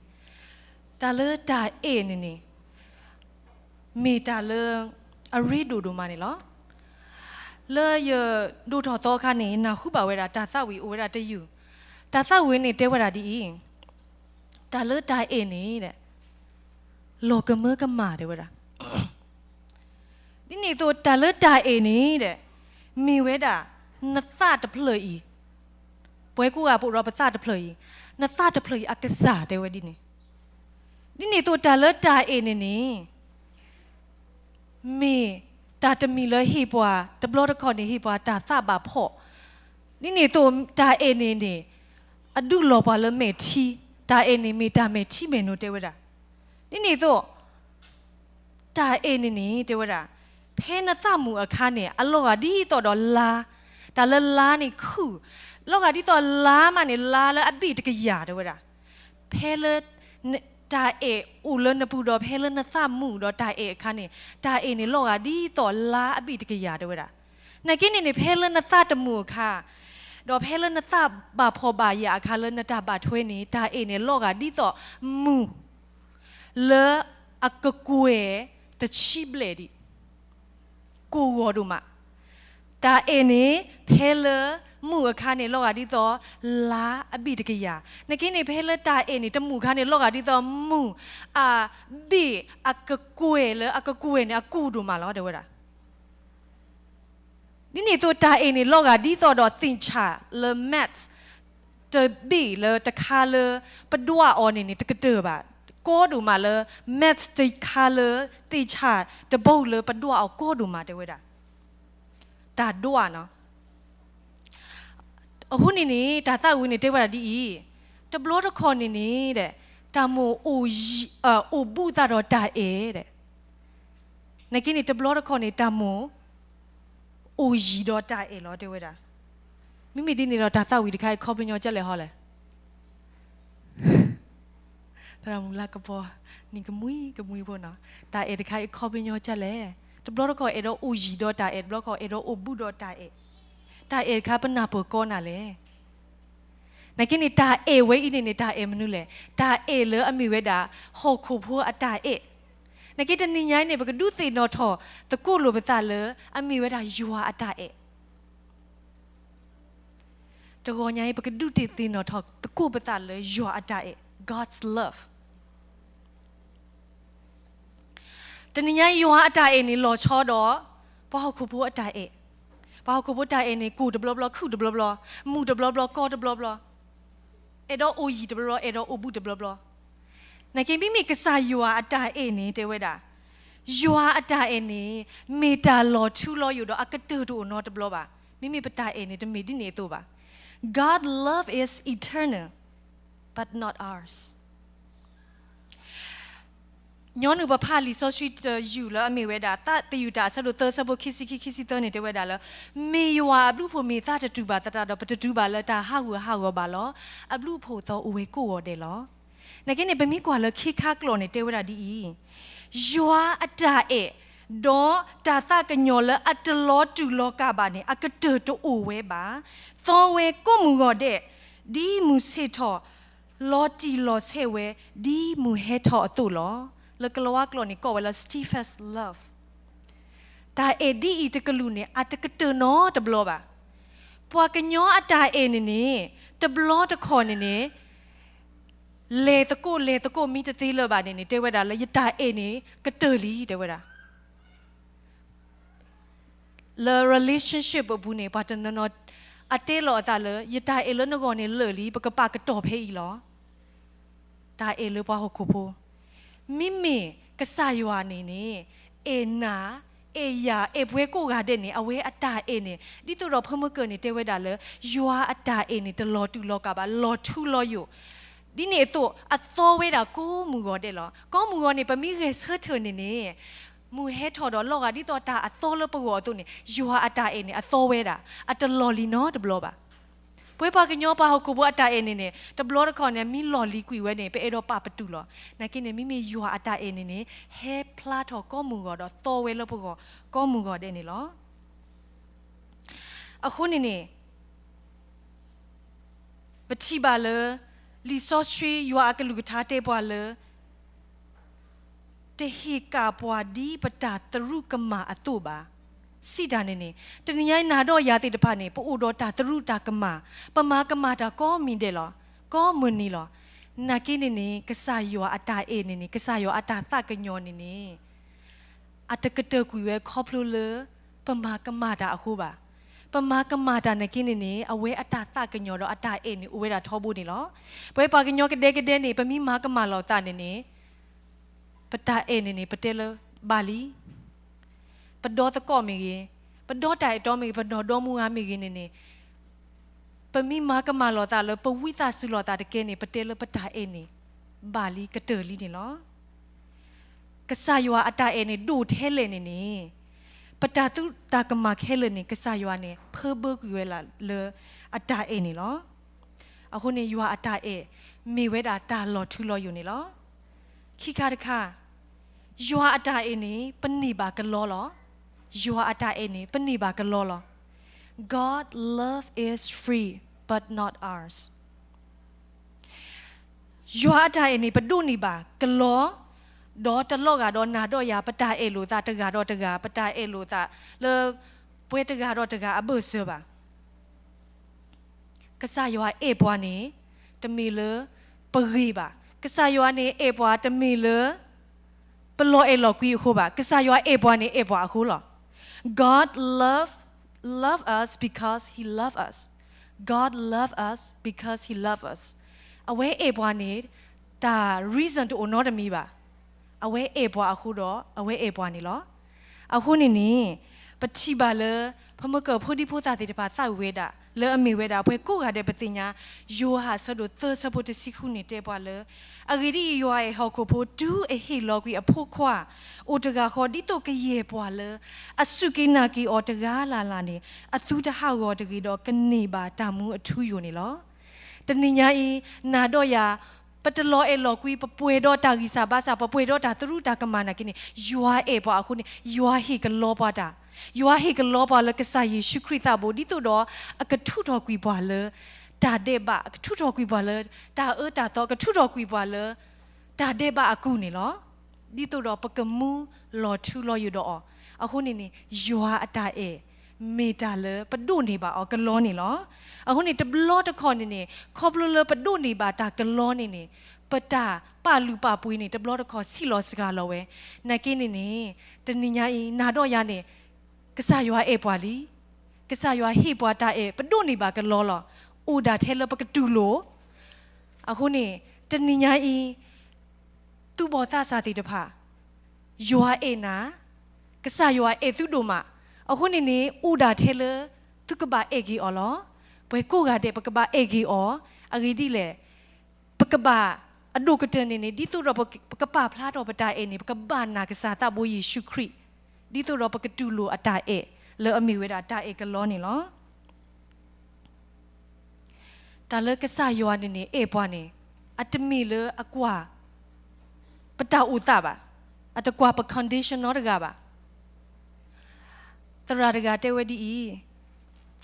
တၢ်လၢတၢ်အဲၣ်န့ၣ်န့ၣ် မ့ၢ်တၢ်လၢအရ့ဒိၣ်ဒိၣ်မးန့ၣ်လီၤ. လၢယဒိၣ်ထီၣ်သီအခါန့ၣ် ယနၢ်ဟူဘၣ်ဝဲဒၣ်တၢ်သးဝံၣ်အိၣ်ဝဲဒၣ်တယုၢ်, တၢ်သးဝံၣ်န့ၣ်တဲဝဲဒၣ်ဒ်အံၤ, တၢ်လၢတၢ်အဲၣ်န့ၣ် လီၤကမၢကမၣ်တဲဝဲဒၣ် ဒ်န့ၣ်အသိးတၢ်လၢတၢ်အဲၣ်န့ၣ် မ့ၢ်ဝဲဒၣ်နသးတဖျၢၣ်အံၤ, ပှၤကိးဂၤပအိၣ်ဒီးပသးတဖျၢၣ်အံၤ, နသးတဖျၢၣ်အံၤအကစၢ်တဲဝဲဒ်န့ၣ်, ဒ်န့ၣ်အသိးတၢ်လၢတၢ်အဲၣ်န့ၣ်န့ၣ် မ့ၢ်တၢ်တမံၤလၢဟ့ၣ်ပှၤ, တဘျီတခီၣ်န့ၣ် ဟ့ၣ်ပှၤတၢ်သးဘၣ်ဖှီၣ်, ဒ်န့ၣ်အသိးတၢ်အဲၣ်န့ၣ်န့ၣ် အဒုးလီၤပှၤလၢမဲာ်ထံ, တၢ်အဲၣ်န့ၣ်မ့ၢ်တၢ်မဲာ်ထံမဲာ်နိတဲဝဲဒၣ်, ဒ်န့ၣ်အသိး တၢ်အဲၣ်န့ၣ်န့ၣ်တဲဝဲဒၣ်, ဖဲနသးမုာ်အခါန့ၣ် အလီၤဂာ်ဒ်သိးဒီးလါ, တၢ်လၢလါန့ၣ်ခုၣ်, လီၤဂာ်ဒ်သိးလါမးန့ၣ် လါလၢအဘ့ၣ်တကယၤတဲဝဲဒၣ်, ဖဲလၢ တၢ်အဲၣ်အိၣ်လၢနပူၤဒီး ဖဲလၢနသးမုာ်ဒီးတၢ်အဲၣ်အခါန့ၣ် တၢ်အဲၣ်န့ၣ်လီၤဂာ်ဒ်သိးလါအဘ့ၣ်တကယၤတဲဝဲဒၣ်, နာ်က့န့ၣ်န့ၣ် ဖဲလၢနသးတမုာ်အခါ ဒီးဖဲလၢနသးဘၣ်ဖှီၣ်ဘၣ်ယာ်အခါလၢနတၢ်ဘၣ်ထွဲန့ၣ် တၢ်အဲၣ်န့ၣ်လီၤဂာ်ဒ်သိးမုၢ် လၢအကကွဲၢ်တဆံဘျဲၣ်ဒံး ကိၢ်ဂီၤဒိၣ်မး, တၢ်အဲၣ်န့ၣ် ဖဲလၢမုၢ်အခါန့ၣ် လီၤဂာ်ဒ်သိးလါအဘ့ၣ်တကယၤ, နာ်က့န့ၣ် ဖဲလၢတၢ်အဲၣ်န့ၣ် တမုာ်အခါန့ၣ် လီၤဂာ်ဒ်သိးမုၢ်အဘ့ၣ် အကကွဲၢ်လၢအကကွဲၢ်န့ၣ် အကိၢ်ဒိၣ်မးလီၤတဲဝဲဒၣ် ဒ်န့ၣ်အသိးတၢ်အဲၣ်န့ၣ် လီၤဂာ်ဒ်သိးဒီးသ့ၣ်ဆၣ်လၢ matte တဘ့ၣ်လၢတခါလၢ ပဒွးအီၤန့ၣ်န့ၣ် တကတၢၢ်ဘၣ်, ကီဒိၣ်မးလၢ matte တခါလၢ သ့ၣ်ဆၣ်တဘိလၢပဒွးအီၤကီဒိၣ်မးတဲဝဲဒၣ်, တၢ်ဒွးနီၤ အဃိန့ၣ်န့ၣ် တၢ်သးဝံၣ်န့ၣ်တဲဝဲဒၣ်ဒ်အံၤ, တဘျီတခီၣ်န့ၣ်န့ၣ် တၢ်မိၣ်အိၣ်ဘူးသးဒီးတၢ်အဲၣ်, နာ်က့န့ၣ် တဘျီတခီၣ်န့ၣ် တၢ်မိၣ်အိၣ်ယံၤဒီးတၢ်အဲၣ်လီၤတဲဝဲဒၣ်, မ့မ့ၢ်ဒ်န့ၣ်ဒီးတၢ်သးဝံၣ်တခါအံၤခီပညီကလဲၣ်ဟီလဲၣ် သရၣ်မုၣ်လၤကပီၤ နံၤကမှံကမှံဖိနီၤ, တၢ်အဲၣ်တခါအံၤခီပညီကလဲၣ်, တဘျီတခီၣ်အဲၣ်ဒိးအိၣ်ယံၤဒီးတၢ်အဲၣ်, တဘျီတခီၣ်အဲၣ်ဒိးအိၣ်ဘူးဒီးတၢ်အဲၣ်, တၢ်အဲၣ်တခါပနၢ်ပၢၢ်ကီနၤလဲၣ် နာ်က့န့ၣ် တၢ်အဲၣ်ဝဲအံၤန့ၣ်န့ၣ် တၢ်အဲၣ်မနုၤလဲၣ်, တၢ်အဲၣ်လၢအမ့ၢ်ဝဲဒၣ် ဟီၣ်ခိၣ်ဖိအတၢ်အဲၣ်, နာ်က့တနံၤညါအံၤန့ၣ် ပကဒုးသ့ၣ်နီၣ်ထီၣ်သကိးလိာ်ပသးလၢ အမ့ၢ်ဝဲဒၣ်ယွၤအတၢ်အဲၣ် တဂီၤညါအံၤ ပကဒုးသ့ၣ်နီၣ်ထီၣ်သကိးပသးလၢယွၤအတၢ်အဲၣ်, God's love. တနံၤညါယွၤအတၢ်အဲၣ်န့ၣ်လီၤဆီဒီး ပှၤဟီၣ်ခိၣ်ဖိအတၢ်အဲၣ်, ပှၤဟီၣ်ခိၣ်ဖိတၢ်အဲၣ်န့ၣ် ကိၢ်တဘျီဘျီ ခုၣ်တဘျီဘျီ, မုၢ်တဘျီဘျီ ကီတဘျီဘျီ, အဲၣ်ဒိးအိၣ်ယံၤတဘျီဘျီ အဲၣ်ဒိးအိၣ်ဘူးတဘျီဘျီ, နာ်က့မ့မ့ၢ်ကစၢ်ယွၤအတၢ်အဲၣ်န့ၣ် တဲဝဲဒၣ်, ယွၤအတၢ်အဲၣ်န့ၣ် မ့ၢ်တၢ်လီၤထူလီၤယိာ်ဒီးအကတၢၢ်တအိၣ်နီတဘျီဘၣ်, မ့မ့ၢ်ပတၢ်အဲၣ်န့ၣ် တမ့ၢ်ဒ်န့ၣ်အသိးဘၣ်, God love is eternal, but not ours. ညီနုၢ်ပဖးလံာ်စီဆှံတယုၢ်လၢအမ့ၢ်ဝဲဒၣ် သးသယုၢ်တၢ်အဆၢဒိၣ်သၢဆၢဖိခံဆံခံ ခံဆံသၢန့ၣ်တဲဝဲဒၣ်လၢ မ့ၢ်ယွၤအဘျုးအဖှိၣ်မ့ၢ်သးတတူၢ်ဘၣ်သတးဒီး ပတတုၤဘၣ်လၢတၢ်ဟးဂူာ်ဟးဂီၤဘၣ်လီၤ. အဘျုးအဖှိၣ်သီအိၣ်ဝဲကိးဂီၤဒဲးလီၤ. နာ်က့န့ၣ် ပမ့ၢ်ကွၢ်လၢခ့ခါကျိာ်န့ၣ် တဲဝဲဒၣ်ဒ်အံၤ, ယွၤအတၢ်အဲၣ် ဒီးတၢ်သးကညီၤလၢအတလီၤတူာ်လီၤကာ်ဘၣ်န့ၣ် အကတၢၢ်တအိၣ်ဝဲဘၣ်. သီဝဲကိးမုၢ်ဂီၤဒဲး ဒ်မုၢ်ဆ့ၣ်ထီၣ် လီၤတံၢ်လီၤဆဲးဝဲ ဒ်မုၢ်ဟဲထီၣ်အသိးလီၤ. လၢကလၤဝါကျိာ်န့ၣ် ကိးဝဲလၢ steadfast love. တၢ်အဲၣ်ဒ်အံၤတကလုာ်န့ၣ် အတကတၢၢ်နီတဘျီဘၣ်. ပှၤကညီအတၢ်အဲၣ်န့ၣ်န့ၣ် တဘျီတခီၣ်န့ၣ်န့ၣ် လဲၤသကိးလဲၤသကိးမံတသ့လၢၤဘၣ်န့ၣ်န့ၣ် တဲဝဲဒၣ်လၢယတၢ်အဲၣ်န့ၣ် ကတၢၢ်လံ တဲဝဲဒၣ်. လၢ relationship အပူၤန့ၣ် ပှၤတနီၤနီၤ အတဲလီၤအသးလၢ ယတၢ်အဲၣ်လၢနဂီၢ်န့ၣ်လၢာ်လံ ပကပာ်ကတီၢ်ဖဲအံၤလီၤ. တၢ်အဲၣ်လၢပှၤဟီၣ်ခိၣ်ဖိ, မ့မ့ၢ်ကစၢ်ယွၤန့ၣ်န့ၣ် အဲၣ်နၤ, အဲၣ်ယၤ, အဲၣ်ပှၤကိးဂၤဒဲးန့ၣ် အဝဲအတၢ်အဲၣ်န့ၣ် ဒ်သိးဒီးဖဲမုၢ်ကၢၢ်န့ၣ်တဲဝဲဒၣ်လၢ ယွၤအတၢ်အဲၣ်န့ၣ် တလီၤတူာ်လီၤကာ်ဘၣ်, လီၤထူလီၤယိာ်. ဒ်န့ၣ်အသိး အသီဝဲဒၣ်ကိးမုၢ်ဂီၤဒဲးလီၤ. ကိးမုၢ်ဂီၤန့ၣ် ပမ့ၢ်ဂဲၤဆၢထၢၣ်န့ၣ်န့ၣ် မုၢ်ဟဲထီၣ်ဒီးလီၤဂာ်ဒ်သိးတၢ်အသီလၢပဂီၢ်အသိးန့ၣ် ယွၤအတၢ်အဲၣ်န့ၣ် အသီဝဲဒၣ်, အတလီၤလံနီတဘျီဘၣ်. ပဝဲပှၤကညီပှၤဟီၣ်ခိၣ်ဖိအတၢ်အဲၣ်န့ၣ်န့ၣ် တဘျီတခီၣ်န့ၣ် မ့ၢ်လီၢ်လံၤကွံာ်ဝဲန့ၣ် ပအဲၣ်ဒိးပာ်ပတုာ်လီၤ. နာ်က့န့ၣ် မ့မ့ၢ်ယွၤအတၢ်အဲၣ်န့ၣ်န့ၣ် ဟဲဖျါထီၣ်ကိးမုၢ်ဂီၤဒီးသီဝဲလၢပဂီၢ်ကိးမုၢ်ဂီၤဒဲးန့ၣ်လီၤ. အဃိန့ၣ်န့ၣ် ပထံၣ်ဘၣ်လၢ လံာ်စီဆှံယွၤအကလုၢ်ကထါတဲပှၤလၢ တဟ့ၣ်ကၣ်ပှၤဒ်ပတၢ်သရူးကမၣ်အသိးဘၣ်. စံးတၢ်န့ၣ်န့ၣ် တနံၤညါအံၤ နၤဒီးယၤသ့ၣ်တဖၣ်န့ၣ် ပအိၣ်ဒီးတၢ်သရူးတၢ်ကမၣ်, ပမၤကမၣ်တၢ်ကိးမံၤဒဲးလီၤ, ကိးမုၢ်နံၤလီၤ. နာ်က့န့ၣ်န့ၣ် ကစၢ်ယွၤအတၢ်အဲၣ်န့ၣ်န့ၣ် ကစၢ်ယွၤအတၢ်သးကညီၤန့ၣ်န့ၣ် အတကတၢၢ်ကွံာ်ဝဲခီဖျိလၢ ပမၤကမၣ်တၢ်အဃိဘၣ်. ပမၤကမၣ်တၢ်နာ်က့န့ၣ်န့ၣ် အဝဲအတၢ်သးကညီၤဒီးအတၢ်အဲၣ်န့ၣ် အိၣ်ဝဲဒၣ်ထီဘိန့ၣ်လီၤ. ပဝဲပှၤကညီကဒဲကဒဲန့ၣ် ပမ့ၢ်မၤကမၣ်လိာ်သးန့ၣ်န့ၣ် ပတၢ်အဲၣ်န့ၣ်န့ၣ် ပတဲလၢဘၣ်လံ. ပဒီသကိးမ့ၢ်ဂ့ၤ, ပဒီတၢ်အဲၣ်တီမ့ၢ်ဂ့ၤ, ပနီၢ်ဒီမါဝၤမ့ၢ်ဂ့ၤန့ၣ်န့ၣ် ပမ့ၢ်မၤကမၣ်လိာ်သးလၢ ပဝံသးစူၤလိာ်သးတကဲန့ၣ် ပတဲလၢပတၢ်အဲၣ်န့ၣ် ဘၣ်လံကတၢၢ်လံန့ၣ်လီၤ. ကစၢ်ယွၤအတၢ်အဲၣ်န့ၣ် ဒိၣ်ထဲလဲၣ်န့ၣ်န့ၣ် ပတၢ်သရူးတၢ်ကမၣ်ခဲလၢာ်န့ၣ် ကစၢ်ယွၤန့ၣ် ဖၢဘၢကွံာ်ဝဲလၢအတၢ်အဲၣ်န့ၣ်လီၤ. အဃိန့ၣ် ယွၤအတၢ်အဲၣ် မ့ၢ်ဝဲဒၣ်တၢ်လီၤထူလီၤယိာ်န့ၣ်လီၤ. ခံခါတခါ ယွၤအတၢ်အဲၣ်န့ၣ် ပန့ၢ်ဘၣ်ကလီလီၤ. ယွၤအတၢ်အဲၣ်န့ၣ် ပန့ၢ်ဘၣ်ကလီလီၤ. God love is free but not ours. ယွၤအတၢ်အဲၣ်န့ၣ် ပဒိးန့ၢ်ဘၣ်ကလီ, ဒီးတလီၤဂာ်ဒီးနၤဒီးယၤ ပတၢ်အဲၣ်လိာ်သးတဂၤဒီးတဂၤ, ပတၢ်အဲၣ်လိာ်သးလၢ ပှၤတဂၤဒီးတဂၤအဘၢၣ်စၢၤဘၣ်. ကစၢ်ယွၤအဲၣ်ပှၤန့ၣ် တမ့ၢ်လၢပဂ့ၤဘၣ်. ကစၢ်ယွၤန့ၣ်အဲၣ်ပှၤတမ့ၢ်လၢ ပလီၤအဲၣ်လီၤကွံအဃိဘၣ်. ကစၢ်ယွၤအဲၣ်ပှၤန့ၣ် အဲၣ်ပှၤအဃိလီၤ. God love, love us because he love us. God love us because he love us. အဝဲအဲၣ်ပှၤန့ၣ် တၢ် reason တအိၣ်နီတမံၤဘၣ်. အဝဲအဲၣ်ပှၤအဃိဒီး အဝဲအဲၣ်ပှၤန့ၣ်လီၤ. အဃိန့ၣ်န့ၣ် ပထံၣ်ဘၣ်လၢ ဖဲမုၢ်ကၢၢ်ဖိဒံဖိသၣ်သ့ၣ်တဖၣ်သးဝံၣ်ဝဲဒၣ် လၢအမ့ၢ်ဝဲဒၣ် ပှၤကိးဂၤဒဲးပသ့ၣ်ညါ ယိၤဟၣ်အဆၢဒိၣ်သၢဆၢဖိတဆံဃုန့ၣ်တဲပှၤလၢ အဂ့ၢ်ဒ်အံၤ, ယွၤအဲၣ်ဟီၣ်ခိၣ်ဖိ တုၤအဟ့ၣ်လီၤကွံာ်အဖိခွါ အိၣ်တဂၤဃီ ဒ်သိးကယဲၢ်ပှၤလၢ အစူၢ်က့ၤနာ်က့ၤအီၤတဂၤလၢ်လၢ်န့ၣ် အသုတဟးဂီၤတဂ့ၤဒီး ကန့ၢ်ဘၣ်တၢ်မူအထူအယိာ်န့ၣ်လီၤ. တနံၤညါအံၤ နၤဒီးယၤ ပတလီၤအဲၣ်လီၤကွံ ပပှဲၤဒီးတၢ်ဂံၢ်စၢ်ဘါစၢ် ပပှဲၤဒီးတၢ်သရူးတၢ်ကမၣ်နာ်က့န့ၣ် ယွၤအဲၣ်ပှၤအဃိန့ၣ် ယွၤဟ့ၣ်ကလီပှၤတၢ်, ယွၤဟ့ၣ်ကလီပှၤလၢကစၢ်ယ့ၣ်ၡူးခရံာ်သးဘိ ဒ်သိးဒီးအကထူးထီၣ်ကွံာ်ပှၤလၢ တၢ်ဒဲးဘး, အကထူးထီၣ်ကွံာ်ပှၤလၢ တၢ်အၢတၢ်သီ, အကထူးထီၣ်ကွံာ်ပှၤလၢ တၢ်ဒဲးဘးအကူၢ်န့ၣ်လီၤ. ဒ်သိးဒီးပကမူလီၤထူလီၤယိာ်ဒီးအီၤ, အဃိန့ၣ်န့ၣ် ယွၤအတၢ်အဲၣ် မ့ၢ်တၢ်လၢပဒိးန့ၢ်ဘၣ်အီၤကလီန့ၣ်လီၤ. အဃိန့ၣ် တဘျီတခီၣ်န့ၣ်န့ၣ် ခီဖျိလၢပဒိးန့ၢ်ဘၣ်တၢ်ကလီန့ၣ်န့ၣ် ပတၢ်ပာ်လုၢ်ပာ်ပှ့ၤန့ၣ် တဘျီတခီၣ်ဆံးလီၤစှၤလီၤဝဲ. နာ်က့န့ၣ်န့ၣ် တနံၤညါအံၤ နၤဒီးယၤန့ၣ် ကစၢ်ယွၤအဲၣ်ပှၤလံ. ကစၢ်ယွၤဟ့ၣ်ပှၤတၢ်အဲၣ် ပဒိးန့ၢ်ဘၣ်ကလီလီၤ. အိၣ်ဒၣ်ထဲလၢပကတူၢ်လိာ်. အဃိန့ၣ် တနံၤညါအံၤ သူၣ်ဘီၣ်သးစၢ်သ့ၣ်တဖၣ် ယွၤအဲၣ်နၤ, ကစၢ်ယွၤအဲၣ်သုဒိၣ်မး. အဃိန့ၣ်န့ၣ် အိၣ်ဒၣ်ထဲလၢ သုကဘၣ်အဲၣ်က့ၤအီၤလီၤ. ပှၤကိးဂၤဒဲး ပကဘၣ်အဲၣ်က့ၤအီၤ, အဂ့ၢ်ဒ်လဲၣ် ပကဘၣ်အဒိၣ်ကတၢၢ်န့ၣ်န့ၣ် ဒ်သိးဒီးပကပာ်ဖျါထီၣ်ပတၢ်အဲၣ်န့ၣ် ပကဘၣ်နာ်ကစၢ်သးဘိယ့ၣ်ၡူးခရံာ်, ဒ်သိးဒီးပကတူၢ်လိာ်အတၢ်အဲၣ် လၢအမ့ၢ်ဝဲဒၣ်တၢ်အဲၣ်ကလီန့ၣ်လီၤ. တၢ်လၢကစၢ်ယွၤန့ၣ်န့ၣ် အဲၣ်ပှၤန့ၣ် အတမ့ၢ်လၢအကွၢ် ပတၢ်အိၣ်သးဘၣ်, အတကွၢ်ပ condition နီတဂၤဘၣ်. သရၣ်တဂၤတဲဝဲဒ်အံၤ,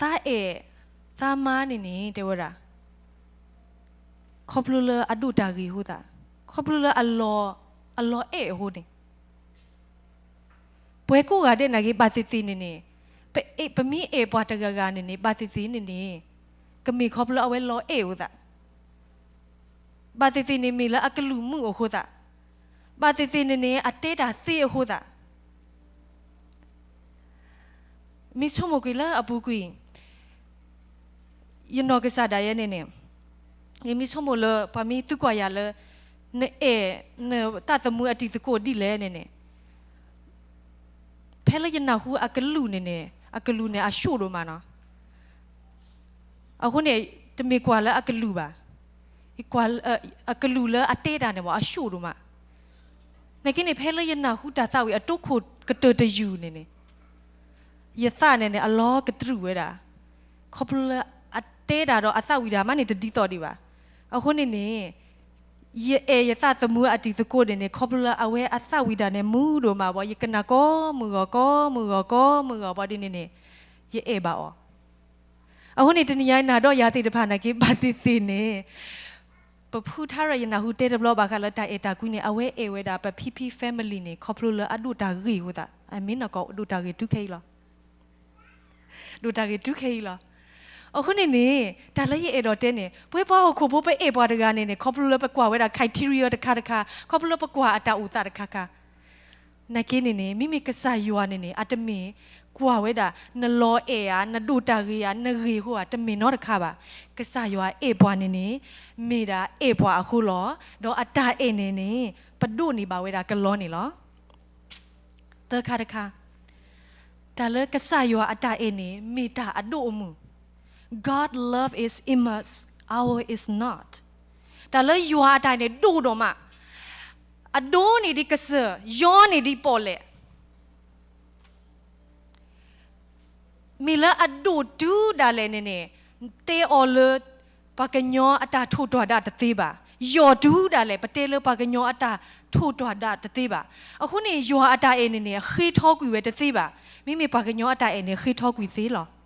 သးအဲၣ် သးမါန့ၣ်န့ၣ် တဲဝဲဒၣ် ခီဖျိလၢအဒိၣ်တၢ်ဂ့ၤအဃိသး, ခီဖျိလၢအလီၤအဲၣ်အဃိန့ၣ် ပှၤကိးဂၤဒဲးနာ်က့ ဘၣ်သ့ၣ်သ့ၣ်န့ၣ်န့ၣ် ပမ့ၢ်အဲၣ်ပှၤတဂၤဂၤန့ၣ်န့ၣ် ဘၣ်သ့ၣ်သ့ၣ်န့ၣ်န့ၣ် ကမ့ၢ်ခီဖျိလၢအဝဲလီၤအဲၣ်အဃိသး, ဘၣ်သ့ၣ်သ့ၣ်န့ၣ်မ့ၢ်လၢအကလူးမုာ်အဃိသး, ဘၣ်သ့ၣ်သ့ၣ်န့ၣ်န့ၣ် အတဲတၢ်သ့အဃိသး မ့ၢ်ဆိကမိၣ်ကွံာ်လၢအပူၤကွံာ်, ယနီၢ်ကစၢ်ဒၣ်ယဲန့ၣ်န့ၣ်, ယမ့ၢ်ဆိကမိၣ်လၢ ပှၤမ့ၢ်သံကွၢ်ယၤလၢ နအဲၣ်နသးသမူအတံၤသကိးဒ်လဲၣ်န့ၣ်န့ၣ်, ဖဲလၢယနၢ်ဟူအကလူးန့ၣ်န့ၣ်, အကလူးန့ၣ်အဆူၣ်ဒိၣ်မးနီၤ. အဃိန့ၣ် တမ့ၢ်ကွၢ်လၢအကလူးဘၣ်. ကွၢ်, အကလူးလၢအတဲတၢ်န့ၣ်မ့ၢ် အဆူၣ်ဒိၣ်မး. နာ်က့န့ၣ် ဖဲလၢယနၢ်ဟူတၢ်သးဝံၣ်အတိခိၣ်ကတၢၢ်တယုၢ်န့ၣ်န့ၣ်, ယသးန့ၣ်န့ၣ် အလီၤကတြူာ်ဝဲဒၣ်, ခီဖျိလၢအတဲတၢ်ဒီးအသးဝံၣ်တၢ်မးန့ၣ်တဒ်သိးဒံးဘၣ်. အဃိန့ၣ်န့ၣ် ယအဲၣ်ယသးသမူအတံၤသကိးန့ၣ်န့ၣ် ခီဖျိလၢအဝဲအသးဝံၣ်တၢ်န့ၣ် မုာ်ဒိၣ်မးဘၣ်, ယကနၣ်ကိးမုၢ်ဂီၤ ကိးမုၢ်ဂီၤ ကိးမုၢ်ဂီၤဘၣ်ဒ်န့ၣ်န့ၣ်, ယအဲၣ်ဘၣ်အီၤ. အဃိန့ၣ် တနံၤညါနၤဒီးယၤသ့ၣ်တဖၣ်နာ်က့ ဘၣ်သ့ၣ်သ့ၣ်န့ၣ် ပဖုထါရၢၣ် ယနၢ်ဟူတဲတဘျီဘၣ်ဃးလၢတၢ်အဲၣ်တၢ်ကွံန့ၣ် အဝဲအဲၣ်ဝဲဒၣ်ပဖံဖံ family န့ၣ် ခီဖျိလၢအဒိၣ်တၢ်ဂ့ၤအဃိသး, အမ့ၢ်နီၢ်ကီၢ်ဒိၣ်တၢ်ဂ့ၤတုၤခဲအံၤလီၤ. ဒိၣ်တၢ်ဂ့ၤတုၤခဲအံၤလီၤ. အဃိန့ၣ်န့ၣ် တၢ်လၢယအဲၣ်ဒိးတဲန့ၣ် ပဝဲပှၤဟီၣ်ခိၣ်ဖိပအဲၣ်ပှၤတဂၤန့ၣ်န့ၣ် ခီဖျိလၢပကွၢ်ဝဲဒၣ် criteria တခါတခါ, ခီဖျိလၢပကွၢ်အတၢ်အိၣ်သးတခါခါ နာ်က့န့ၣ်န့ၣ် မ့မ့ၢ်ကစၢ်ယွၤန့ၣ်န့ၣ် အတမ့ၢ်ကွၢ်ဝဲဒၣ် နလီၤအဲၣ်ဧါ, နဒိၣ်တၢ်ဂ့ၤဧါ, နဂ့ၤအဃိဧါ, တမ့ၢ်နီတခါဘၣ်. ကစၢ်ယွၤအဲၣ်ပှၤန့ၣ်န့ၣ် မ့ၢ်ဒၣ်အဲၣ်ပှၤအဃိလီၤ. ဒီးအတၢ်အဲၣ်န့ၣ်န့ၣ် ပဒိးန့ၢ်ဘၣ်ဝဲဒၣ်ကလီန့ၣ်လီၤ. သၢခါတခါ, တၢ်လၢကစၢ်ယွၤအတၢ်အဲၣ်န့ၣ် မ့ၢ်တၢ်အဒိၣ်အမုၢ်. God love is immense, ours is not. တၢ်လၢယွၤအတၢ်အဲၣ်န့ၣ် ဒိၣ်ဒိၣ်မး, အဒိန့ၣ်ဒ်ကစၢၢ်, ယီန့ၣ်ဒ်ပီၣ်လဲၣ်. မ့ၢ်လၢအဒိၣ်တုၤဒၣ်လဲာ်န့ၣ်န့ၣ် တဲအီၤလၢ ပှၤကညီအတၢ်ထိၣ်တွၢ်ဒၣ်တသ့ဘၣ်. ယီၢ်တုၤဒၣ်လဲာ် ပတဲလၢပှၤကညီအတၢ်ထိၣ်တွၢ်ဒၣ်တသ့ဘၣ်. အဃိန့ၣ် ယွၤအတၢ်အဲၣ်န့ၣ်န့ၣ် ဃ့ထီကွံာ်ဝဲတသ့ဘၣ်. မ့မ့ၢ်ပှၤကညီအတၢ်အဲၣ်န့ၣ် ဃ့ထီကွံာ်သ့လီၤ.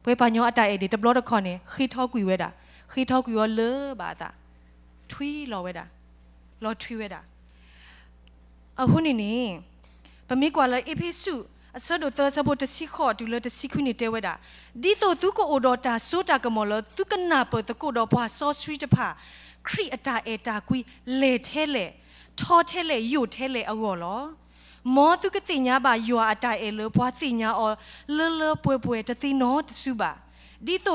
ပဝဲပှၤကညီအတၢ်အဲၣ်န့ၣ် တဘျီတခီၣ်န့ၣ် ဃ့ထီကွံာ်ဝဲဒၣ်, ဃ့ထီကွံာ်ဝဲလၢဘၣ်အသး, ထွံလီၤဝဲဒၣ်, လီၤထွံဝဲဒၣ်. အဃိန့ၣ်န့ၣ် ပမ့ၢ်ကွၢ်လၢအ့းဖ့းစူး အဆၢဒိၣ်သၢ အဆၢဖိတဆံဃိးတုၤလၢတဆံခွံန့ၣ်တဲဝဲဒၣ်, ဒ်သိးသုကအိၣ်ဒီးတၢ်စိတၢ်ကမီၤလၢ သုကနၢ်ပၢၢ်သကိးဒီးပှၤစီဆှံတဖၣ် ခရံာ်အတၢ်အဲၣ်တၢ်ကွံ လဲၢ်ထဲလဲၣ်, ထီထဲလဲၣ်, ယိာ်ထဲလဲၣ်အဂီၢ်လီၤ. မ်သုကသ့ၣ်ညါဘၣ်ယွၤအတၢ်အဲၣ်လၢ ပှၤသ့ၣ်ညါအီၤလၢလၢပှဲၤပှဲၤတသ့နီတစုဘၣ်, ဒ်သိးသု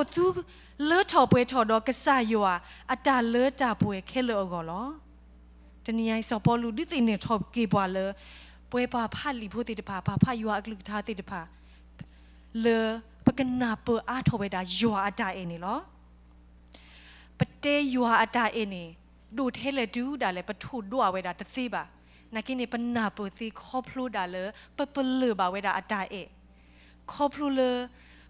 လၢထီၣ်ပှဲၤထီၣ်ဒီးကစၢ်ယွၤအတၢ်လၢတၢ်ပှဲၤခဲလၢာ်အဂီၢ်လီၤ. တနံၤညါအံၤ စီၤပီလူးဒုးသ့ၣ်နီၣ်ထီၣ်က့ၤပှၤလၢ ပဝဲပှၤဖးလံာ်ဖိသ့ၣ်တဖၣ်, ပှၤဖးယွၤအကလုၢ်ကထါသ့ၣ်တဖၣ် လၢပကနၢ်ပၢၢ်အါထီၣ်ဝဲဒၣ်ယွၤအတၢ်အဲၣ်န့ၣ်လီၤ. ပတဲယွၤအတၢ်အဲၣ်န့ၣ် ဒိၣ်ထဲလဲၣ်တုၤဒၣ်လဲာ် ပထိၣ်ဒိးဝဲဒၣ်တသ့ဘၣ်. နာ်က့န့ၣ် ပနၢ်ပၢၢ်သ့ခီဖျိဒၣ်လၢ ပပလၢၢ်ဘၣ်ဝဲဒၣ်အတၢ်အဲၣ်, ခီဖျိလၢ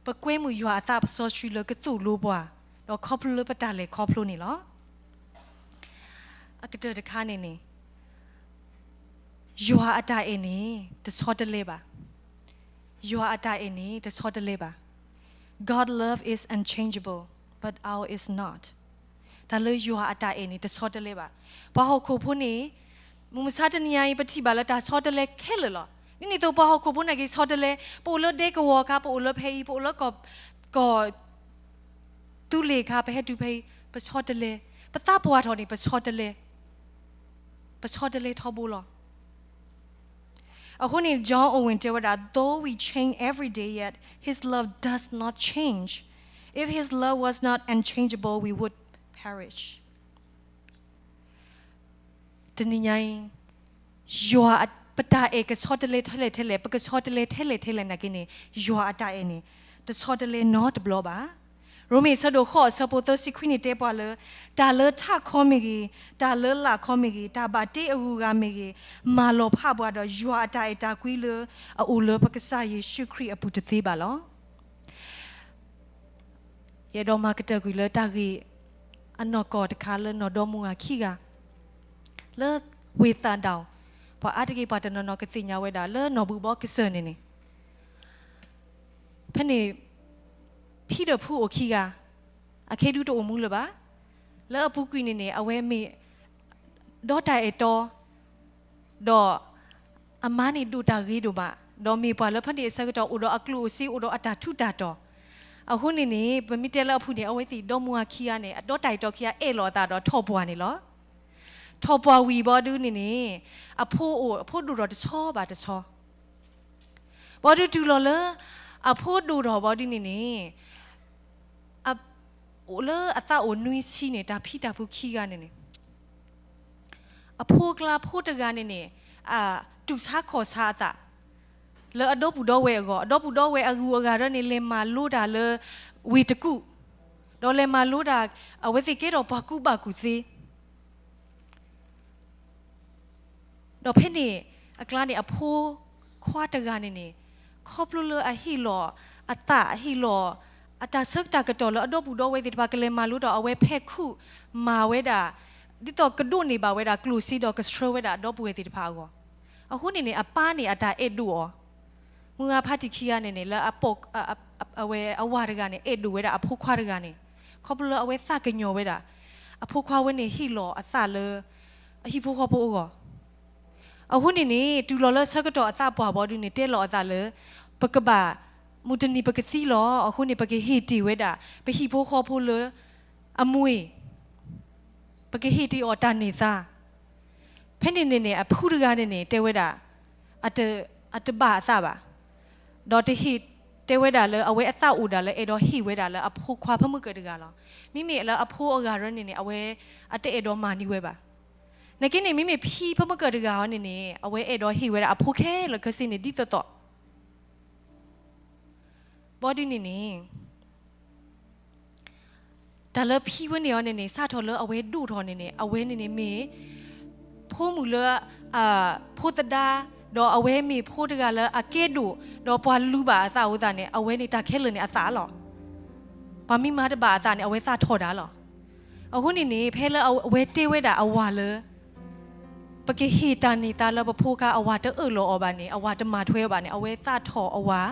ပကွဲမုာ်ယွၤအသးစီဆှံလၢကသိၣ်လိပှၤ, ဒီးခီဖျိလၢပတၢ်လဲၤခီဖျိန့ၣ်လီၤ. အကတၢၢ်တခါန့ၣ်န့ၣ် ယွၤအတၢ်အဲၣ်န့ၣ် တဆီတလဲဘၣ်. ယွၤအတၢ်အဲၣ်န့ၣ် တဆီတလဲဘၣ်. God love is unchangeable, but ours is not. တၢ်လၢယွၤအတၢ်အဲၣ်န့ၣ် တဆီတလဲဘၣ်. ပှၤဟီၣ်ခိၣ်ဖိန့ၣ် မုၢ်မဆါတနံၤအံၤ ပထံၣ်ဘၣ်လၢတၢ်ဆီတလဲခဲလၢာ်လီၤ. ဒ်န့ၣ်အသိး ပှၤဟီၣ်ခိၣ်ဖိနာ်က့ၤဆီတလဲ, ပအိၣ်လၢဒဲကဝီၤအခါ, ပအိၣ်လၢဖဲအံၤ, ပအိၣ်လၢကီၢ် ကီၢ် သူလ့ၤအခါ ပဟဲတုၤဖဲအံၤ ပဆီတလဲ, ပသးပှၢ်ထီၣ်န့ၣ် ပဆီတလဲ, ပဆီတလဲထီဘိလီၤ. အဃိန့ၣ် John Owen တဲဝဲဒၣ်, though we change every day, yet his love does not change. If his love was not unchangeable, we would perish. တနံၤညါအံၤ ယွၤအ, ပတၢ်အဲၣ်ကဆီတလဲထဲလဲၣ်ထဲလဲၣ်, ပကဆီတလဲထဲလဲၣ်ထဲလဲၣ်နာ်က့န့ၣ် ယွၤအတၢ်အဲၣ်န့ၣ် တဆီတလဲနီတဘျီဘၣ်. ရိမ့ၤအဆၢဒိၣ်ဃိး အဆၢဖိသၢဆံခွံန့ၣ်တဲပှၤလၢ တၢ်လၢထးခီမ့ၢ်ဂ့ၤ, တၢ်လၢလာ်ခီမ့ၢ်ဂ့ၤ, တၢ်ဘၣ်တ့အဂုၤအဂၤမ့ၢ်ဂ့ၤ, မၤလီၤဖးပှၤဒီးယွၤအတၢ်အဲၣ်တၢ်ကွံလၢ အအိၣ်လၢပကစၢ်ယ့ၣ်ၡူးခရံာ်အပူၤတသ့ဘၣ်လီၤ. ယအဲၣ်ဒိးမၤကတၢၢ်ကွံာ်လၢတၢ်ဂ့ၢ်အနီၢ်ကီၢ်တခါလၢနီၢ်ဒီမါဝၤခံဂၤ လၢဝ့ၢ်သၣ်ဒၣ်, ပှၤအါတက့ၢ်ပှၤတနီၤနီၤကသ့ၣ်ညါဝဲဒၣ်လၢနီၢ်ဘုၣ်ဘီကစၢၢ်န့ၣ်န့ၣ်, ဖဲန့ၣ် ဖံဒီးဖုအိၣ်ခံဂၤ, အခဲဒုတအိၣ်မူလၢၤဘၣ်. လၢအပူၤကွံာ်န့ၣ်န့ၣ် အဝဲမ့ၢ်ဒီးတၢ်အဲၣ်တီ ဒီးအမါန့ၣ်ဒိၣ်တၢ်ဂ့ၤဒိၣ်မး, ဒီးမ့ၢ်ပှၤလၢဖဲန့ၣ်အဆၢကတီၢ် အိၣ်ဒီးအကျိၣ်အစ့ အိၣ်ဒီးအတၢ်ထူးတၢ်တီၤ. အဃိန့ၣ်န့ၣ် ပမ့ၢ်တဲလၢအဖုၣ်န့ၣ် အဝဲသ့ၣ်ဒီမါဝၤခံဂၤန့ၣ် အဒီတၢ်အဲၣ်တီခံဂၤ အဲၣ်လိာ်အသးဒီးထိၣ်ပှၢ်န့ၣ်လီၤ. ထိၣ်ပှၢ်ဝံၤဘီဒုန့ၣ်န့ၣ် အဖိအိၣ် အဖိဒိၣ်ထီၣ်တဆီဘၣ်တဆီ ဘီဒုတုၤလီၤလၢ အဖိဒိၣ်ထီၣ်ဘီဒုန့ၣ်န့ၣ် အိၣ်လၢအသးအိၣ်နွံဆံန့ၣ် တၢ်ဖံတၢ်ဖုခံဂၤန့ၣ်န့ၣ် အဖိအကျါဖိတဂၤန့ၣ်န့ၣ် တူၢ်ဆါခီၣ်ဆါအသး လၢအဒီပုၢ်ဒီဝဲၢ်အဂီၢ်, အဒီပုၢ်ဒီဝဲၢ်အဂုၤအဂၤဒၢန့ၣ် လဲၤမၤလိတၢ်လၢ ဝ့ၢ်တကူၣ်, ဒီးလဲၤမၤလိတၢ် အဝဲသ့ၣ်ကဲထီၣ်ပှၤကူၣ်ဘၣ်ကူၣ်သ့ ဒီးဖဲန့ၣ်အကျါန့ၣ် အဖိခွါတဂၤန့ၣ်န့ၣ် ခီဖျိလၢအဟ့ၣ်လီၤအသး အဟ့ၣ်လီၤ အတၢ်ဆၢကတီၢ်လၢအဒီပုၢ်ဒီဝဲၢ်သ့ၣ်တဖၣ်ကလဲၤမၤလိဒီး အဝဲဖဲးခူၣ်မၤဝဲဒၣ် ဒ်သိးကဒိးန့ၢ်ဘၣ်ဝဲဒၣ်ကျိၣ်စ့ဒီးကဆှၢဝဲဒၣ်အဒီပုၢ်ဝဲၢ်သ့ၣ်တဖၣ်အဂီၢ်. အဃိန့ၣ်န့ၣ် အပၢ်န့ၣ်အတၢ်အဲၣ်ဒိၣ်အီၤ မုၢ်ဂၤဖါတံၢ်ခံဂၤန့ၣ်န့ၣ် လၢအ အဝဲအဝၤတဂၤန့ၣ် အဲၣ်ဒိၣ်ဝဲဒၣ်အဖိခွါတဂၤန့ၣ် ခီဖျိလၢအဝဲသးကညီၤဝဲဒၣ် အဖိခွါဝဲန့ၣ် ဟ့ၣ်လီၤအသးလၢ အဟံၣ်ဖိဃီဖိအဂီၢ်. အဃိန့ၣ်န့ၣ် တုၤလီၤလၢဆၢကတီၢ်အသးပှၢ်ဘီဒုန့ၣ် တဲလီၤအသးလၢ ပကဘၣ် မုၢ်တနံၤပကသံလီၤ. အဃိန့ၣ် ပကဟ့ၣ်တ့ၢ်ဝဲဒၣ် ပဟံၣ်ဖိဃီဖိလၢ အမှ့ၢ် ပကဟ့ၣ်တ့ၢ်အီၤတၢ်န့ၢ်သါ ဖဲန့ၣ်န့ၣ်န့ၣ် အဖုတဂၤန့ၣ်န့ၣ် တဲဝဲဒၣ် အတဘၣ်အသးဘၣ်, ဒီးတဟ့ၣ် တဲဝဲဒၣ်လၢအဝဲအသးအိၣ်ဒၣ်လၢအဲၣ်ဒိးဟ့ၣ်ဝဲဒၣ်လၢအဖိခွါဖဲမုၢ်ကၢၢ်တဂၤလီၤ. မ့မ့ၢ်လၢအဖိအဂၤရၢန့ၣ်န့ၣ် အဝဲအတအဲၣ်ဒိးမၤန့ၢ်ဝဲဘၣ်. နာ်က့န့ၣ် မ့မ့ၢ်ဖံဖဲမုၢ်ကၢၢ်တဂၤအီၤန့ၣ်န့ၣ် အဝဲအဲၣ်ဒိးဟ့ၣ်ဝဲဒၣ်အဖိခဲလၢာ်ခဲဆ့န့ၣ်ဒ်သိးသိး ဘီဒုန့ၣ်န့ၣ် တၢ်လၢဖံဝဲန့ၣ်အီၤန့ၣ်န့ၣ် စးထီၣ်လၢအဝဲဒိၣ်ထီၣ်န့ၣ်န့ၣ် အဝဲန့ၣ်န့ၣ်မ့ၢ် ဖိမုၣ်လၢ ဖိသဒါ, ဒီးအဝဲမ့ၢ်ဖိတဂၤလၢအကဲဒိၣ်, ဒီးပှၤလူၤဘၣ်အသးအဃိသတးန့ၣ် အဝဲန့ၣ်တၢ်ခဲလၢာ်န့ၣ်အသးလီၤ. ပှၤမ့ၢ်မၤတဘၣ်အသးန့ၣ် အဝဲသးထီၣ်တၢ်လီၤ. အဃိန့ၣ်န့ၣ် ဖဲလၢအဝဲတဲဝဲဒၣ်အဝၤလၢ ပကဟ့ၣ်တၢ်န့ၢ်သါလၢပဖိခါ အဝၤတအၢၣ်လီၤအီၤဘၣ်န့ၣ် အဝၤတမၤထွဲအီၤဘၣ်န့ၣ် အဝဲသးထီၣ်အဝၤ,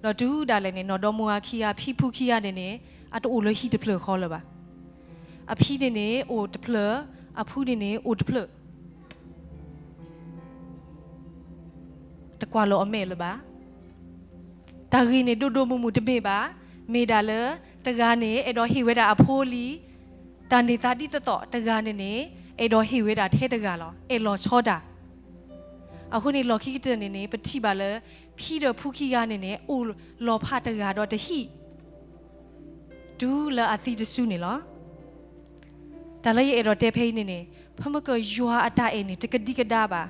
ဒီးတုၤဒၣ်လဲာ်န့ၣ် နီၢ်ဒီမါဝၤခံဂၤ ဖံဖုခံဂၤန့ၣ်န့ၣ် အတအိၣ်လၢဟံၣ်တဖျၢၣ်ဃီလၢၤဘၣ်. အဖံန့ၣ်န့ၣ်အိၣ်တဖျၢၣ်, အဖုန့ၣ်န့ၣ်အိၣ်တဖျၢၣ် တကွၢ်လီၤအမဲာ်လၢၤဘၣ်. တၢ်ဂ့ၢ်န့ၣ်ဒိၣ်ဒိၣ်မုၢ်မုၢ်တမ့ၢ်ဘၣ်. မ့ၢ်ဒၣ်လၢ တဂၤန့ၣ် အဲၣ်ဒိးဟ့ၣ်ဝဲဒၣ်အဖိလံ တၢ်န့ၢ်သါဒ်သိးသိး, တဂၤန့ၣ်န့ၣ် အဲၣ်ဒိးဟ့ၣ်ဝဲဒၣ်ထဲတဂၤလီၤ. အဲၣ်လီၤဆီတၢ်. အဃိန့ၣ် လီၢ်ခံကတၢၢ်န့ၣ်န့ၣ် ပထံၣ်ဘၣ်လၢ ဖံဒီးဖုခံဂၤန့ၣ်န့ၣ် အိၣ်လီၤဖးတဂၤဒီးတဟံၣ် တုၤလၢအသံတစုန့ၣ်လီၤ. တၢ်လၢယအဲၣ်ဒိးတဲဖဲအံၤန့ၣ်န့ၣ် ဖဲမုၢ်ကၢၢ်ယွၤအတၢ်အဲၣ်န့ၣ် တကဒံကဒါဘၣ်,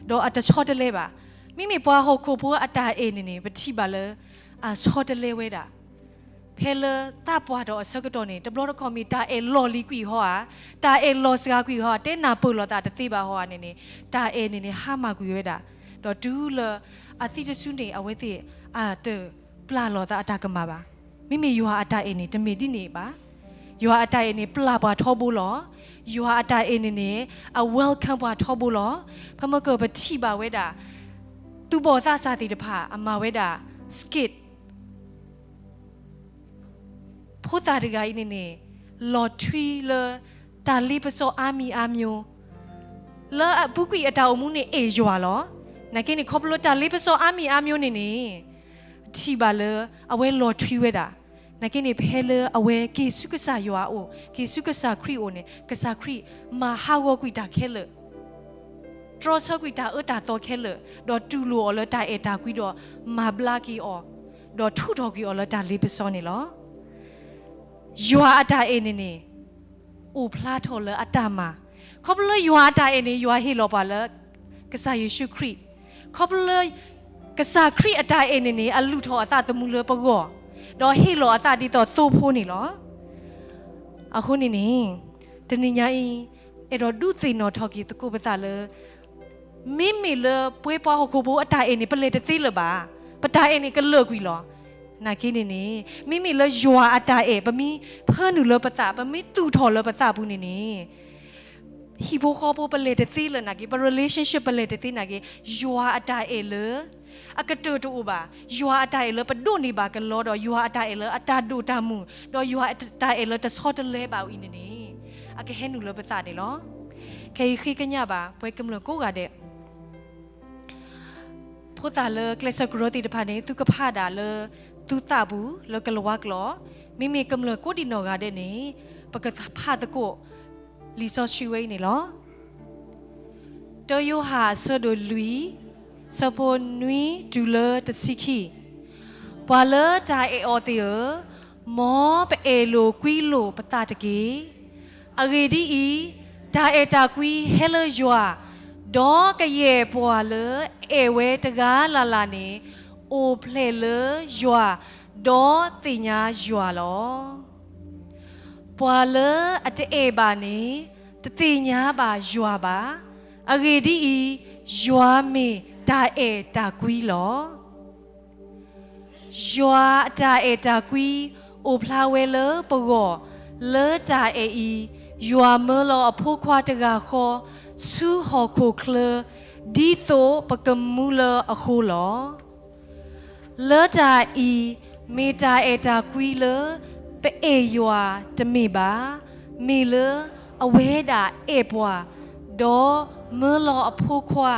ဒီးအတဆီတလဲဘၣ်. မ့မ့ၢ်ပှၤဟီၣ်ခိၣ်ဖိအတၢ်အဲၣ်န့ၣ်န့ၣ် ပထံၣ်ဘၣ်လၢ အဆီတလဲဝဲဒၣ်. ဖဲလၢသးပှၢ်ထီၣ်အဆၢကတီၢ်န့ၣ် တဘျီတခီၣ်မ့ၢ်တၢ်အဲၣ်လီၢ်လံၤကွံာ်ဟီဧါ, တၢ်အဲၣ်လီၤစှၤကွံာ်ဟီဧါ, တဲနၢ်ပၢၢ်လိာ်သးတသ့ဘၣ်ဟီဧါန့ၣ်န့ၣ် တၢ်အဲၣ်န့ၣ်န့ၣ် ဟါမၢ်ကွံာ်ဝဲဒၣ်. ဒီးတုၤလၢအသံတစုန့ၣ် အဝဲသ့ၣ်အတပျၢ်လိာ်သးအတၢ်ကမၣ်ဘၣ်. မ့မ့ၢ်ယွၤအတၢ်အဲၣ်န့ၣ် တမ့ၢ်ဒ်န့ၣ်ဘၣ်. ယွၤအတၢ်အဲၣ်န့ၣ် ပျၢ်ပှၤထီဘိလီၤ. ယွၤအတၢ်အဲၣ်န့ၣ်န့ၣ် အ welcome ပှၤထီဘိလီၤ. ဖဲမုၢ်ကၢၢ်ပထံၣ်ဘၣ်ဝဲဒၣ် သူၣ်ဘီၣ်သးစၢ်သ့ၣ်တဖၣ် အမၤဝဲဒၣ် skit ဖိသၣ်တဂၤအံၤန့ၣ်န့ၣ် လီၤထွံလၢ တၢ်လ့ပစီအါမံၤအါမျိုး လၢအပူၤကွံာ်အတၢ်အိၣ်မူန့ၣ် အဲၣ်ယွၤလီၤ. နာ်က့န့ၣ် ခီဖျိလၢတၢ်လ့ပစီအါမံၤအါမျိုးန့ၣ်န့ၣ် ထံၣ်ဘၣ်လၢအဝဲလီၤထွံဝဲဒၣ်. နာ်က့န့ၣ် ဖဲလၢအဝဲက့ၤဆူကစၢ်ယွၤအအိၣ် က့ၤဆူကစၢ်ခရံာ်အအိၣ်န့ၣ် ကစၢ်ခရံာ်မၤဟးဂီၤကွံာ်တၢ်ခဲလၢာ် တြီဆၢကွံာ်တၢ်အၢတၢ်သီခဲလၢာ် ဒီးတူၢ်လိာ်အီၤလၢတၢ်အဲၣ်တၢ်ကွံဒီး မၤဘျါက့ၤအီၤ ဒီးထုးထီၣ်ကွံာ်အီၤလၢတၢ်လ့ပစီန့ၣ်လီၤ. ယွၤအတၢ်အဲၣ်န့ၣ်န့ၣ် အိၣ်ဖျါထီၣ်လၢအတၢ်မၤ. ခီဖျိလၢယွၤအတၢ်အဲၣ်န့ၣ် ယွၤဟ့ၣ်လီၤပှၤလၢ ကစၢ်ယ့ၣ်ၡူးခရံာ်. ခီဖျိလၢ ကစၢ်ခရံာ်အတၢ်အဲၣ်န့ၣ်န့ၣ် အလုၢ်ထီၣ်အသးသမူလၢပဂီၢ်, ဒီးဟ့ၣ်လီၤအသးဒ်သိးသိဖိန့ၣ်လီၤ. အဃိန့ၣ်န့ၣ် တနံၤညါအံၤ အဲၣ်ဒိးဒုးသ့ၣ်နီၣ်ထီၣ်က့ၤသကိးပသးလၢ မ့မ့ၢ်လၢပဝဲပှၤဟီၣ်ခိၣ်ဖိအတၢ်အဲၣ်န့ၣ် ပလဲၤတသ့လၢၤဘၣ်. ပတၢ်အဲၣ်န့ၣ်ကလၢာ်ကွံာ်လီၤ. နာ်က့န့ၣ်န့ၣ် မ့မ့ၢ်လၢယွၤအတၢ်အဲၣ် ပမ့ၢ်ဖၢနုာ်လၢပသး ပမ့ၢ်သူၣ်ထီၣ်လၢပသးပူၤန့ၣ်န့ၣ် ဟံၣ်ဖိဃီဖိပလဲၤတသ့လၢၤနာ်က့ ပ relationship ပလဲၤတသ့နာ်က့ ယွၤအတၢ်အဲၣ်လၢ အကတၢၢ်တအိၣ်ဘၣ်. ယွၤအတၢ်အဲၣ်လၢပဒိးန့ၢ်ဘၣ်ကလီဒီး ယွၤအတၢ်အဲၣ်လၢအတၢ်ဒိၣ်တၢ်မုၢ် ဒီးယွၤအတၢ်အဲၣ်လၢတဆီတလဲဘၣ်အံၤန့ၣ်န့ၣ် အကဟဲနုာ်လၢပသးန့ၣ်လီၤ. ခဲအံၤဃ့ကညးဘၣ် ပှၤကမျၢၢ်ကိးဂၤဒဲး ဖိသၣ်လၢကျဲးစၢးကရၢသ့ၣ်တဖၣ်န့ၣ် သုကဖးဒၣ်လၢသုသးပူၤလၢကလၤဝါကျိာ်, မ့မ့ၢ်ကမျၢၢ်ကိးဒံးနီၢ်ဂၤဒဲးန့ၣ် ပကဖးသကိးလံာ်စီဆှံဝဲအံၤန့ၣ်လီၤ. တၢယိၤဟၣ်အဆၢဒိၣ်လွံၢ်, ဆၢဖိနွံတုၤလၢတဆံခံ, ပှၤလၢတၢ်အဲၣ်အီၤသ့ၣ်ဧၢ, မ်ပအဲၣ်လိာ်ကွံလိာ်ပသးတက့ၢ်. အဂ့ၢ်ဒ်အံၤ, တၢ်အဲၣ်တၢ်ကွံဟဲလၢယွၤ, ဒီးကယဲၢ်ပှၤလၢအအဲၣ်ဝဲတဂၤလၢ်လၢ်န့ၣ် အိၣ်ဖျဲၣ်လၢယွၤ, ဒီးသ့ၣ်ညါယွၤလီၤ. ပှၤလၢအတအဲၣ်ဘၣ်န့ၣ် တသ့ၣ်ညါဘၣ်ယွၤဘၣ်. အဂ့ၢ်ဒ်အံၤ, ယွၤမ့ၢ်တၢ်အဲၣ်တၢ်ကွံလီၤ. ယွၤအတၢ်အဲၣ်တၢ်ကွံ အိၣ်ဖျါဝဲလၢပဂီၢ်, လၢတၢ်အဲၣ်အံၤ, ယွၤမၢလီၤအဖိခွါတဂၤဃီ ဆူဟီၣ်ခိၣ်ချၢ, ဒ်သိးပကမူလၢအဃိလီၤ. လၢတၢ်အံၤ မ့ၢ်တၢ်အဲၣ်တၢ်ကွံလၢ ပအဲၣ်ယွၤတမ့ၢ်ဘၣ်, မ့ၢ်လၢအဝဲဒၣ်အဲၣ်ပှၤ, ဒီးမၢလီၤအဖိခွါ,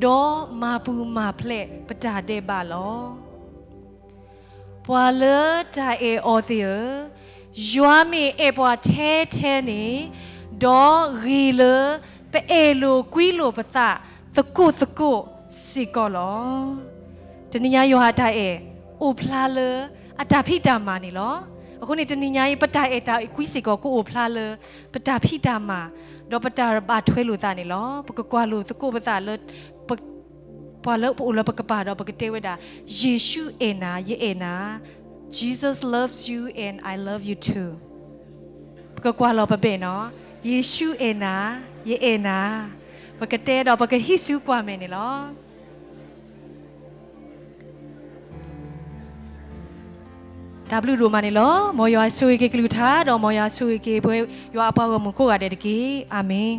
ဒီးမၤပူၤမၤဖျဲးပတၢ်ဒဲးဘးလီၤ. ပှၤလၢတၢ်အဲၣ်အီၤသ့ၣ်ဧၢ, ယွၤမ့ၢ်အဲၣ်ပှၤထဲထဲန့ၣ်, ဒီးဂ့ၤလၢပအဲၣ်လိာ်ကွံလိာ်ပသးသကိးသကိးစ့ၢ်ကီးလီၤ. တနံၤညါယွၤအတၢ်အဲၣ် အိၣ်ဖျါလၢအတၢ်ဖံးတၢ်မၤန့ၣ်လီၤ. အဃိန့ၣ် တနံၤညါအံၤ ပတၢ်အဲၣ်တၢ်ကွံစ့ၢ်ကီး ကအိၣ်ဖျါလၢပတၢ်ဖံးတၢ်မၤ, ဒီးပတၢ်ဘၣ်ထွဲလိာ်သးန့ၣ်လီၤ. ပကကွၢ်လိာ်သကိးပသးလၢ ပှၤလၢပအိၣ်လၢပကပၤဒီး ပကတဲဝဲဒၣ်, ယ့ၣ်ၡူးအဲၣ်နၤ, ယအဲၣ်နၤ, Jesus loves you and I love you too. ပကကွၢ်လီၤပဘဲၣ်နီၤ, ယ့ၣ်ၡူးအဲၣ်နၤ, ယအဲၣ်နၤ, ပကတဲဒီးပကဟံးစုကွၢ်မဲာ်န့ၣ်လီၤ. တၢ်ဘျုးဒိၣ်မးန့ၣ်လီၤ. မ်ယွၤဆိၣ်ဂ့ၤက့ၤကလုၢ်ကထါ ဒီးမ်ယွၤဆိၣ်ဂ့ၤက့ၤပဝဲယွၤအပှၤဂီၢ်မုၢ်ကိးဂၤဒဲးတက့ၢ်. အၤမ့ၣ်.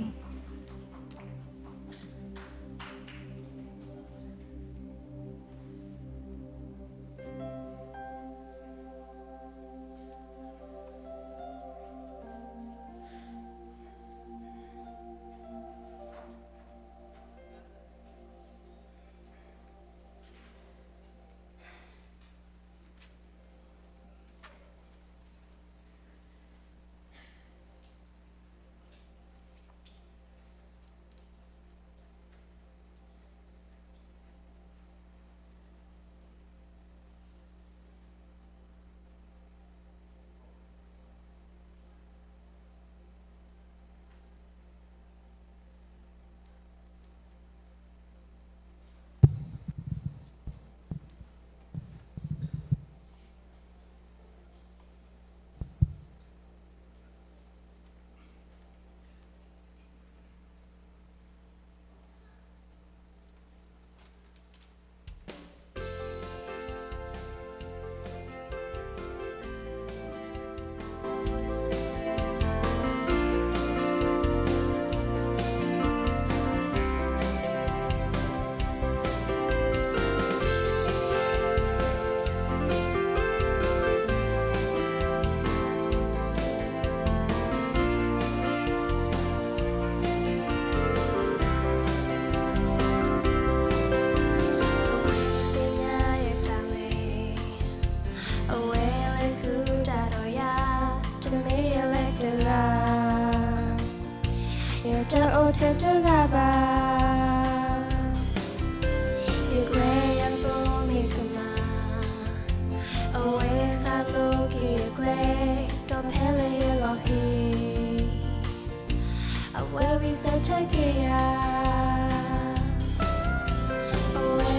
Awele kutaro ya, teme yele tera. Yata ote tera ba. Yekwe yambo mi kama. Awe kalo ki yekwe, to pele yelohi. Awe wi santa ke ya. Awe.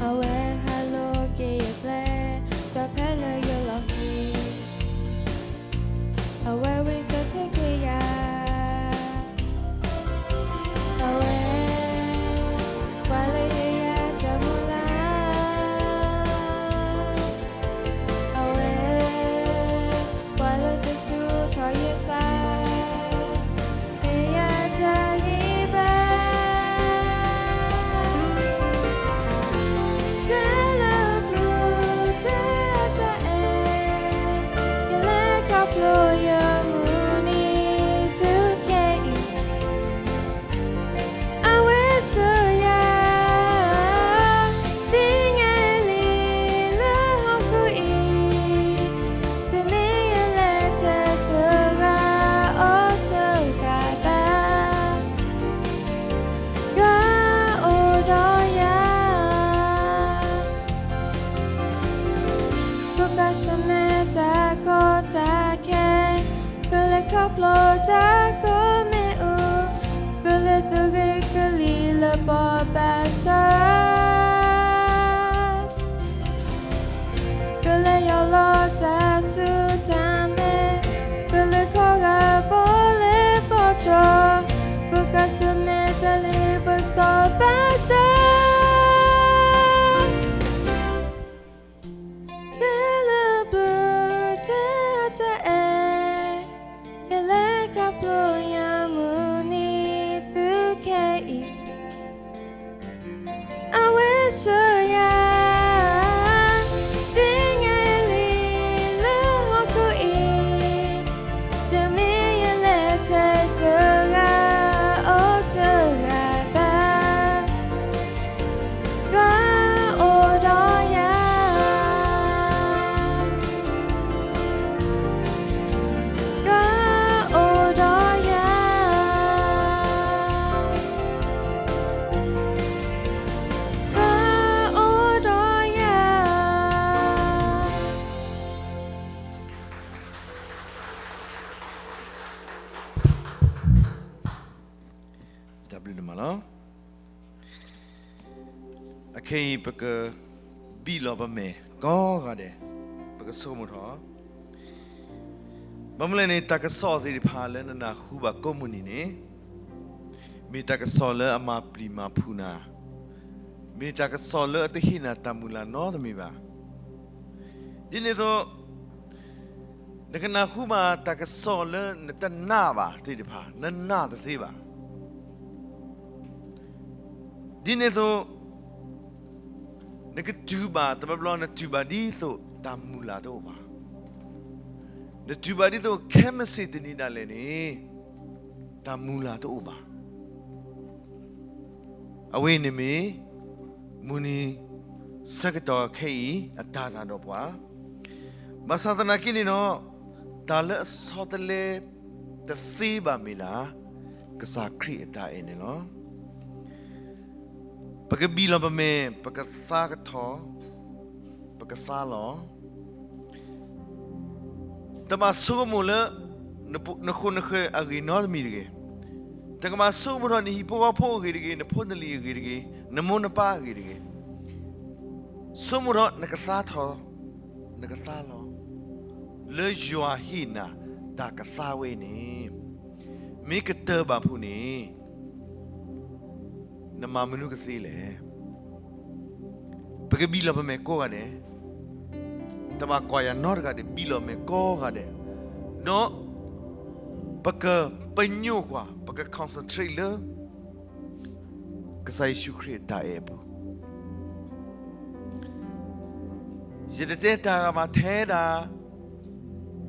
အဝဲဟးလိာ်က့ၤယကျဲ, ဒီးဖဲလၢယလီၢ်ခံ, အဝဲဝံစိာ်ထဲက့ၤယၤ, အဝဲကွၢ်လၢယယၤတၢ်မုၢ်လၢ်, အဝဲ ကွၢ်လၢတၢ်ဆူၣ်ထီၣ်ယသး, မ့ၢ်ယတၢ်ဂံၢ်ဘါ, တၢ်လၢပျၢၤတၢ်အဲၣ်, ယလဲၤခီဖျိယမုၢ်နံၤတုၤခဲအံၤ, အဝဲဆှၢယၤ သ့ၣ်ညါလံလၢဟီၣ်ခိၣ်အံၤ, တမ့ၢ်ယလဲၤထဲတဂၤအိၣ်တဂၤဘၣ်, ယွၤအိၣ်ဒီးယၤ, ကကစၢ်မ့ၢ်တၢ်ကီတၢ်ခဲ, ကလဲၤခီဖျိတၢ်ကိးမံၤအူ, ကလဲၤသုးဂ့ၤကလံၤလၢပှၤဘၣ်ဆၣ်, ကလဲၤယီၢ်လီၤတၢ်ဆူၣ်တၢ်မဲာ်, ကလဲၤခီဂာ်ဘီလၢပှၤကၠီ, ကကစၢ်မ့ၢ်တၢ်လ့ပစီဘၣ်ဆၣ် တၢ်လၢပျၢၤတၢ်အဲၣ်, ယလဲၤခီဖျိယမုၢ်နံၤတုၤခဲအံၤ, အဝဲဆှၢယၤ သ့ၣ်ညါလံလၢဟီၣ်ခိၣ်အံၤ, တမ့ၢ်ယလဲၤထဲတဂၤအိၣ်တဂၤဘၣ်, ယွၤအိၣ်ဒီးယၤ, ယွၤအိၣ်ဒီးယၤ, ယွၤအိၣ်ဒီးယၤ. တၢ်ဘျုးဒိၣ်မးလီၤ. အခဲအံၤပကဘံၣ်လီၤပမဲာ်ကိးဂၤဒဲး, ပကဆိကမိၣ်ထီၣ်, ဘၣ်မနုၤလဲၣ်န့ၣ် တၢ်ကစီၣ်သ့ၣ်တဖၣ်လၢနနၢ်ဟူဘၣ်ကိးမုၢ်နံၤန့ၣ်, မ့ၢ်တၢ်ကစီၣ်လၢအမၤပျံၤမၤဖုးနၤ, မ့ၢ်တၢ်ကစီၣ်လၢအတဟ့ၣ်နၤတၢ်မုၢ်လၢ်နီတမံၤဘၣ်. ဒ်န့ၣ်အသိး နကနၢ်ဟူဘၣ်တၢ်ကစီၣ်လၢနတနာ်ဘၣ်သ့ၣ်တဖၣ်, နနာ်တသ့ဘၣ်. ဒ်န့ၣ်အသိး နကတူၢ်ဘၣ်, တဘျီဘျီနတူၢ်ဘၣ်ဒ်သိးတၢ်မုၢ်လၢ်တအိၣ်ဘၣ်. နတူၢ်ဘၣ်ဒ်သိးခဲမုၢ်ဆ့ၣ်တနံၤဒၣ်လဲာ်န့ၣ် တၢ်မုၢ်လၢ်တအိၣ်ဘၣ်. အဝဲန့ၣ်မ့ၢ် မုၢ်နံၤဆၢကတီၢ်ခဲအံၤအတၢ်နာ်ဒီးပှၤ, ဘၣ်ဆၣ်သနာ်က့န့ၣ်ဒီး တၢ်လၢအဆီတလဲတသ့ဘၣ်မ့ၢ်ဒၣ် ကစၢ်ခရံာ်အတၢ်အဲၣ်န့ၣ်လီၤ. ပကဘံၣ်လီၤပမဲာ်, ပကသါကထီၣ်, ပကသါလီၤ. တဘၣ်ဆိကမိၣ်လၢ နဃိနဃၢၤအဂ့ၢ်နီတမံၤတဂ့ၤ. တကဘၣ်ဆိကမိၣ်ထီၣ်နဟံၣ်ဖိဃီဖိအဂ့ၢ်တဂ့ၤ, နဖိနလံၤအဂ့ၢ်တဂ့ၤ, နမိၢ်နပၢ်အဂ့ၢ်တဂ့ၤ. ဆိကမိၣ်ထီၣ်နကသါထီၣ်, နကသါလီၤ လၢယွၤဟ့ၣ်နၤတၢ်ကသါဝဲအံၤန့ၣ်, မ့ၢ်ကတၢၢ်ဘၣ်ဖုးန့ၣ် နမၤမနုၤကသ့လဲၣ်. ပကဘံၣ်လီၤပမဲာ်ကိးဂၤဒဲး, တဘၣ်ကွၢ်ယၤနီတဂၤဒဲး, ဘံၣ်လီၤမဲာ်ကိးဂၤဒဲး, ဒီးပကပညိၣ်ကွၢ်, ပက concentrate လၢ ကစၢ်ယ့ၣ်ၡူးခရံာ်အတၢ်အဲၣ်အပူၤ. ယတတဲတၢ်ဂၤဘၣ်ထဲဒၣ်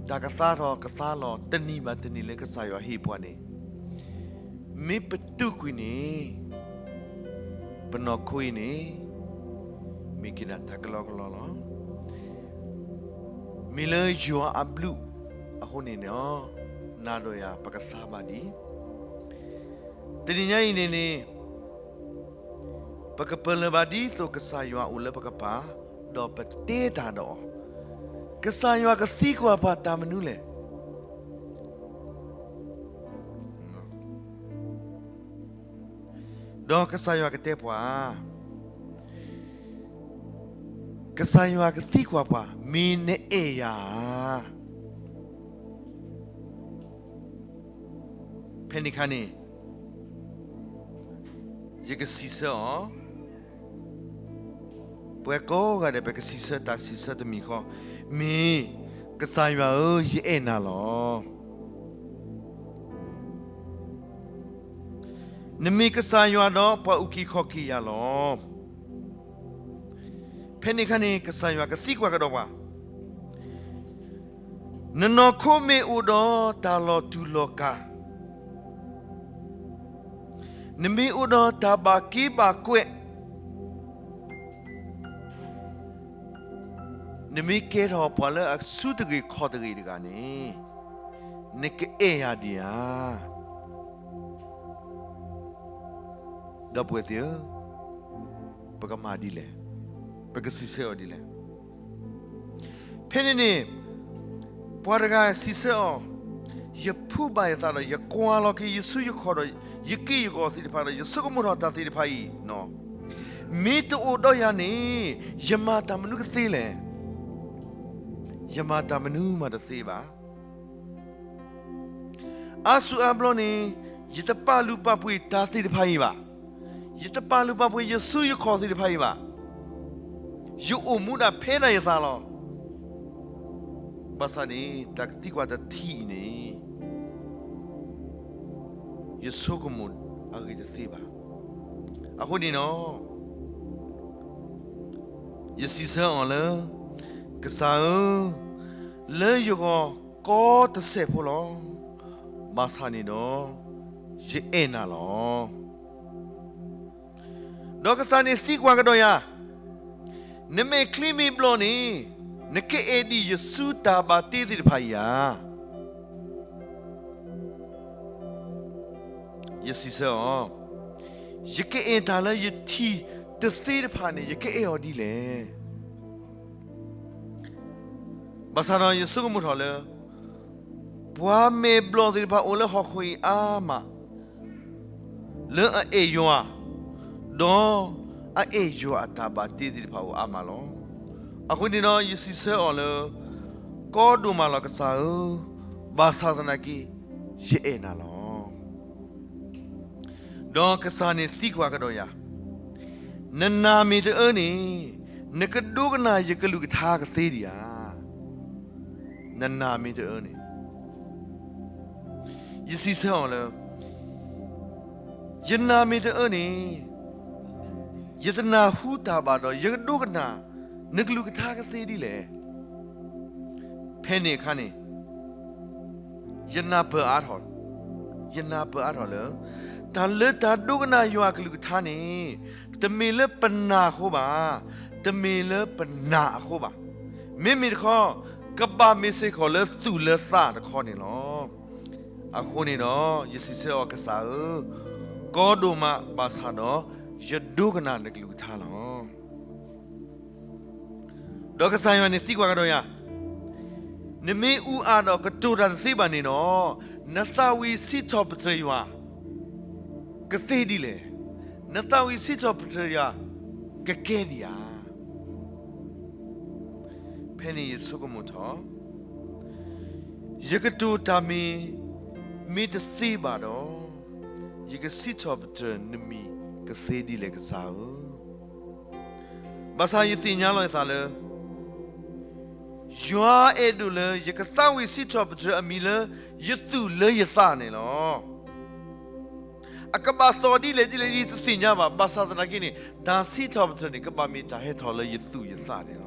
တၢ်ကသါထီၣ်ကသါလီၤတနံၤဘၣ်တနံၤလၢကစၢ်ယွၤဟ့ၣ်ပှၤန့ၣ်, မ့ၢ်ပတူၢ်ကွံာ်န့ၣ် ပနီၢ်ခိအံၤန့ၣ် မ့ၢ်က့ၤဒၣ်တၢ်ကလီကလီလီၤ. မ့ၢ်လၢယွၤအဘျုးအဃိန့ၣ် နၤဒီးယၤပကသါဘၣ်ဒံး. တနံၤညါအံၤန့ၣ်န့ၣ် ပကပလၢၢ်ဘၣ်ဒ်သိးကစၢ်ယွၤအိၣ်လၢပကပၤ, ဒီးပတဲတၢ်ဒီးအီၤ, ကစၢ်ယွၤကသံကွၢ်ပှၤတၢ်မနုၤလဲၣ်. ဒီးကစၢ်ယွၤကတဲပှၤ, ကစၢ်ယွၤကသံကွၢ်ပှၤ, မ့ၢ်နအဲၣ်ယၤဧါ. ဖဲန့ၣ်အခါန့ၣ် ယကစံးဆၢအီၤ, ပှၤကိးဂၤဒဲး ပကစံးဆၢတၢ်စံးဆၢတမံၤဃီ, မ့ၢ်, ကစၢ်ယွၤဧၢ, ယအဲၣ်နၤလီၤ. နမ့ၢ်ကစၢ်ယွၤဒီးပှၤအုၣ်က့ၤခီၣ်က့ၤယၤလီၤ. ဖဲန့ၣ်အခါန့ၣ် ကစၢ်ယွၤကသံကွၢ်ကဒီးပှၤ, နနီၢ်ခိမ့ၢ်အိၣ်ဒီးတၢ်လီၤတူာ်လီၤကာ်, နမ့ၢ်အိၣ်ဒီးတၢ်ဘၣ်က့ဘၣ်ကွဲး, နမ့ၢ်ကဲထီၣ်ပှၤလၢအစုတဂ့ၤခီၣ်တဂ့ၤတဂၤန့ၣ်, နကအဲၣ်ယၤဒံးဧါ. ဒီပုၢ်ဝဲၢ်သ့ၣ်ဧၢ, ပကမၤဒ်လဲၣ်, ပကစံးဆၢအီၤဒ်လဲၣ်. ဖဲန့ၣ်န့ၣ် ပှၤတဂၤစံးဆၢအီၤ, ယဖုးဘၣ်ယသးဒီး ယကွၢ်လီၤက့ၤယစုယခီၣ်ဒီး ယက့ၢ်ယဂီၤသ့ၣ်တဖၣ်ဒီး ယဆိကမိၣ်ထီၣ်တၢ်သ့ၣ်တဖၣ်အံၤ, မ့ၢ်တအိၣ်ဒီးယၤန့ၣ် ယမၤတၢ်မနုၤကသ့လဲၣ်. ယမၤတၢ်မနုၤမးတသ့ဘၣ်. အါစုအါဘျီန့ၣ် ယတပာ်လုၢ်ပာ်ပှ့ၤတၢ်သ့ၣ်တဖၣ်အံၤဘၣ်. ယတပာ်လုၢ်ပာ်ပှ့ၤယစုယခီၣ်သ့ၣ်တဖၣ်အံၤဘၣ်. ယအိၣ်မူဒၣ်ဖဲဒၣ်ယသးလီၤ. ဘၣ်ဆၣ်န့ၣ် တၢ်ကသံကွၢ်တထံၣ်အံၤန့ၣ် ယဆိကမိၣ်အဂ့ၢ်တသ့ဘၣ်. အဃိန့ၣ်ဒီး ယစံးဆၢအီၤလၢ ကစၢ်ဧၢ, လၢယဂီၢ်ကီတစဲးဖိလီၤ. ဘၣ်ဆၣ်န့ၣ်ဒီး ယအဲၣ်နၤလီၤ. ဒီးကစၢ်န့ၣ်သံကွၢ်ကဒီးယၤ, နမဲာ်ချံမ့ၢ်ဘျီၣ်န့ၣ် နကအဲၣ်ဒံးယစုတၢ်ဘၣ်တ့သ့ၣ်တဖၣ်အံၤဧါ. ယစံးဆၢအီၤ, ယကအဲၣ်တၢ်လၢယထံၣ်တသ့တဖၣ်န့ၣ် ယကအဲၣ်အီၤဒ်လဲၣ်. ဘၣ်ဆၣ်ဒီးယဆိကမိၣ်ထီၣ်လၢ ပှၤမဲာ်ဘျီၣ်သ့ၣ်တဖၣ်အိၣ်လၢဟီၣ်ခိၣ်အံၤအါမး, လၢအအဲၣ်ယွၤ, ဒီးအအဲၣ်ယွၤအတၢ်ဘၣ်တ့သ့ၣ်တဖၣ်အိၣ်အါမးလီၤ. အဃိန့ၣ်ဒီးယစံးဆၢအီၤလၢ ကီဒိၣ်မးလီၤကစၢ်ဧၢ, ဘၣ်ဆၣ်သနာ်က့ ယအဲၣ်နၤလီၤ. ဒီးကစၢ်န့ၣ်သံကွၢ်ကဒီးယၤ, နနာ်မ့ၢ်တအၢန့ၣ် နကဒိကနၣ်ယကလုၢ်ကထါကသ့ဒံးဧါ. နနာ်မ့ၢ်တအၢန့ၣ် ယစံးဆၢအီၤလၢ ယနာ်မ့ၢ်တအၢန့ၣ် ယတနၢ်ဟူတၢ်ဘၣ်ဒီး ယကဒိကနၣ်နကလုၢ်ကထါကသ့ဒ်လဲၣ်. ဖဲန့ၣ်အခါန့ၣ် ယနၢ်ပၢၢ်အါထီၣ်, ယနၢ်ပၢၢ်အါထီၣ်လၢ တၢ်လၢတၢ်ဒိကနၣ်ယွၤအကလုၢ်ကထါန့ၣ် တမ့ၢ်လၢပနာ်အဃိဘၣ်, တမ့ၢ်လၢပနာ်အဃိဘၣ်. မ့မ့ၢ်တခီ ကဘၣ်မ့ၢ်စ့ၢ်ကီးလၢသူၣ်လၢသးတခီန့ၣ်လီၤ. အဃိန့ၣ်ဒီး ယစံးဆၢအီၤကစၢ်ဧၢ, ကီဒိၣ်မးဘၣ်ဆၣ်ဒီး ယဒိကနၣ်နကလုၢ်ကထါလီၤ. ဒီးကစၢ်ယွၤန့ၣ်သံကွၢ်ကဒီးယၤ, နမ့ၢ်အူအၣ်ဒီးကတိၤတၢ်တသ့ဘၣ်န့ၣ်ဒီး နသးဝံၣ်စံးထီၣ်ပတြၢၤယွၤ ကသ့ဒ်လဲၣ်. နသးဝံၣ်စံးထီၣ်ပတြၢၤယွၤ ကကဲဒံးဧါ. ဖဲန့ၣ်ယဆိကမိၣ်ထီၣ်, ယကတိၤတၢ်မ့ၢ်, မ့ၢ်တသ့ဘၣ်ဒီး, ယကစံးထီၣ်ပတြၢၤနမံၤကသ့ဒ်လဲၣ်ကစၢ်ဧၢ. ဘၣ်ဆၣ်ယသ့ၣ်ညါလီၤယသးလၢ ယွၤအဲၣ်ဒိးလၢယကသးဝံၣ်စံးထီၣ်ပတြၢၤအမံၤလၢယသူၣ်လၢယသးန့ၣ်လီၤ. အကဘၣ်သီၣ်ဒ်လဲၣ်ဒ်လဲၣ်ယတသ့ၣ်ညါဘၣ်, ဘၣ်ဆၣ်သနာ်က့န့ၣ် တၢ်စံးထီၣ်ပတြၢၤန့ၣ် ကဘၣ်မ့ၢ်တၢ်ဟဲထီၣ်လၢယသူၣ်ယသးန့ၣ်လီၤ.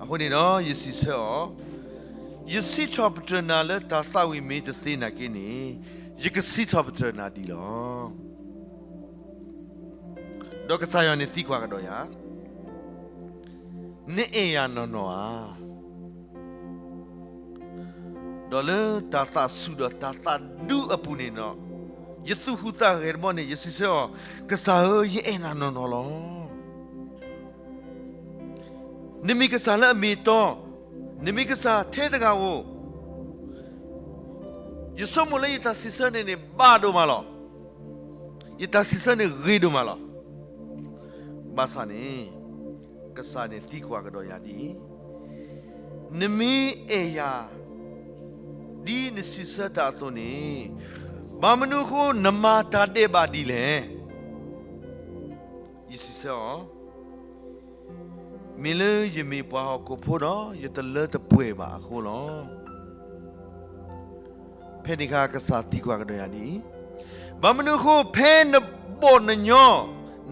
အဃိန့ၣ်ဒီးယစံးဆၢအီၤ, ယစံးထီၣ်ပတြၢၤနၤလၢတၢ်သးဝံၣ်မ့ၢ်တသ့နာ်က့န့ၣ် ယကစံးထီၣ်ပတြၢၤနၤဒံးလီၤ. ဒီးကစၢ်ယွၤန့ၣ်သံကွၢ်ကဒီးယၤ, နအဲၣ်ယၤနီၢ်နီၢ်ဧါ. ဒီးလၢတၢ်သးဆူၣ်ဒီးတၢ်သးဒူအပူၤန့ၣ်, ယသူၣ်ဟူးသးဂဲၤတဘျီန့ၣ် ယစံးဆၢအီၤ, ကစၢ်ဧၢ, ယအဲၣ်နၤနီၢ်နီၢ်လီၤ. နမ့ၢ်ကစၢ်လၢအမ့ၢ်အတီ, နမ့ၢ်ကစၢ်ထဲတဂၤဧိၤ, ယဆိကမိၣ်လၢယတၢ်စံးဆၢန့ၣ်န့ၣ် ဘၣ်ဒိၣ်မးလီၤ. ယတၢ်စံးဆၢန့ၣ်ဂ့ၤဒိၣ်မးလီၤ. ဘၣ်ဆၣ်န့ၣ် ကစၢ်န့ၣ်သံကွၢ်ကဒီးယၤဒ်အံၤ, နမ့ၢ်အဲၣ်ယၤ ဒ်နစံးဆၢတၢ်အသိးန့ၣ်, ဘၣ်မနုၤအဃိနမၤတၢ်ဒဲးဘးဒ်လဲၣ်. ယစံးဆၢအီၤ, မ့ၢ်လၢယမ့ၢ်ပှၤဟီၣ်ခိၣ်ဖိဒီး ယတလၢတပှဲၤဘၣ်အဃိလီၤ. ဖဲန့ၣ်အခါကစၢ်သံကွၢ်ကဒီးယၤဒ်အံၤ, ဘၣ်မနုၤအဃိ ဖဲနဘီၣ်နညီ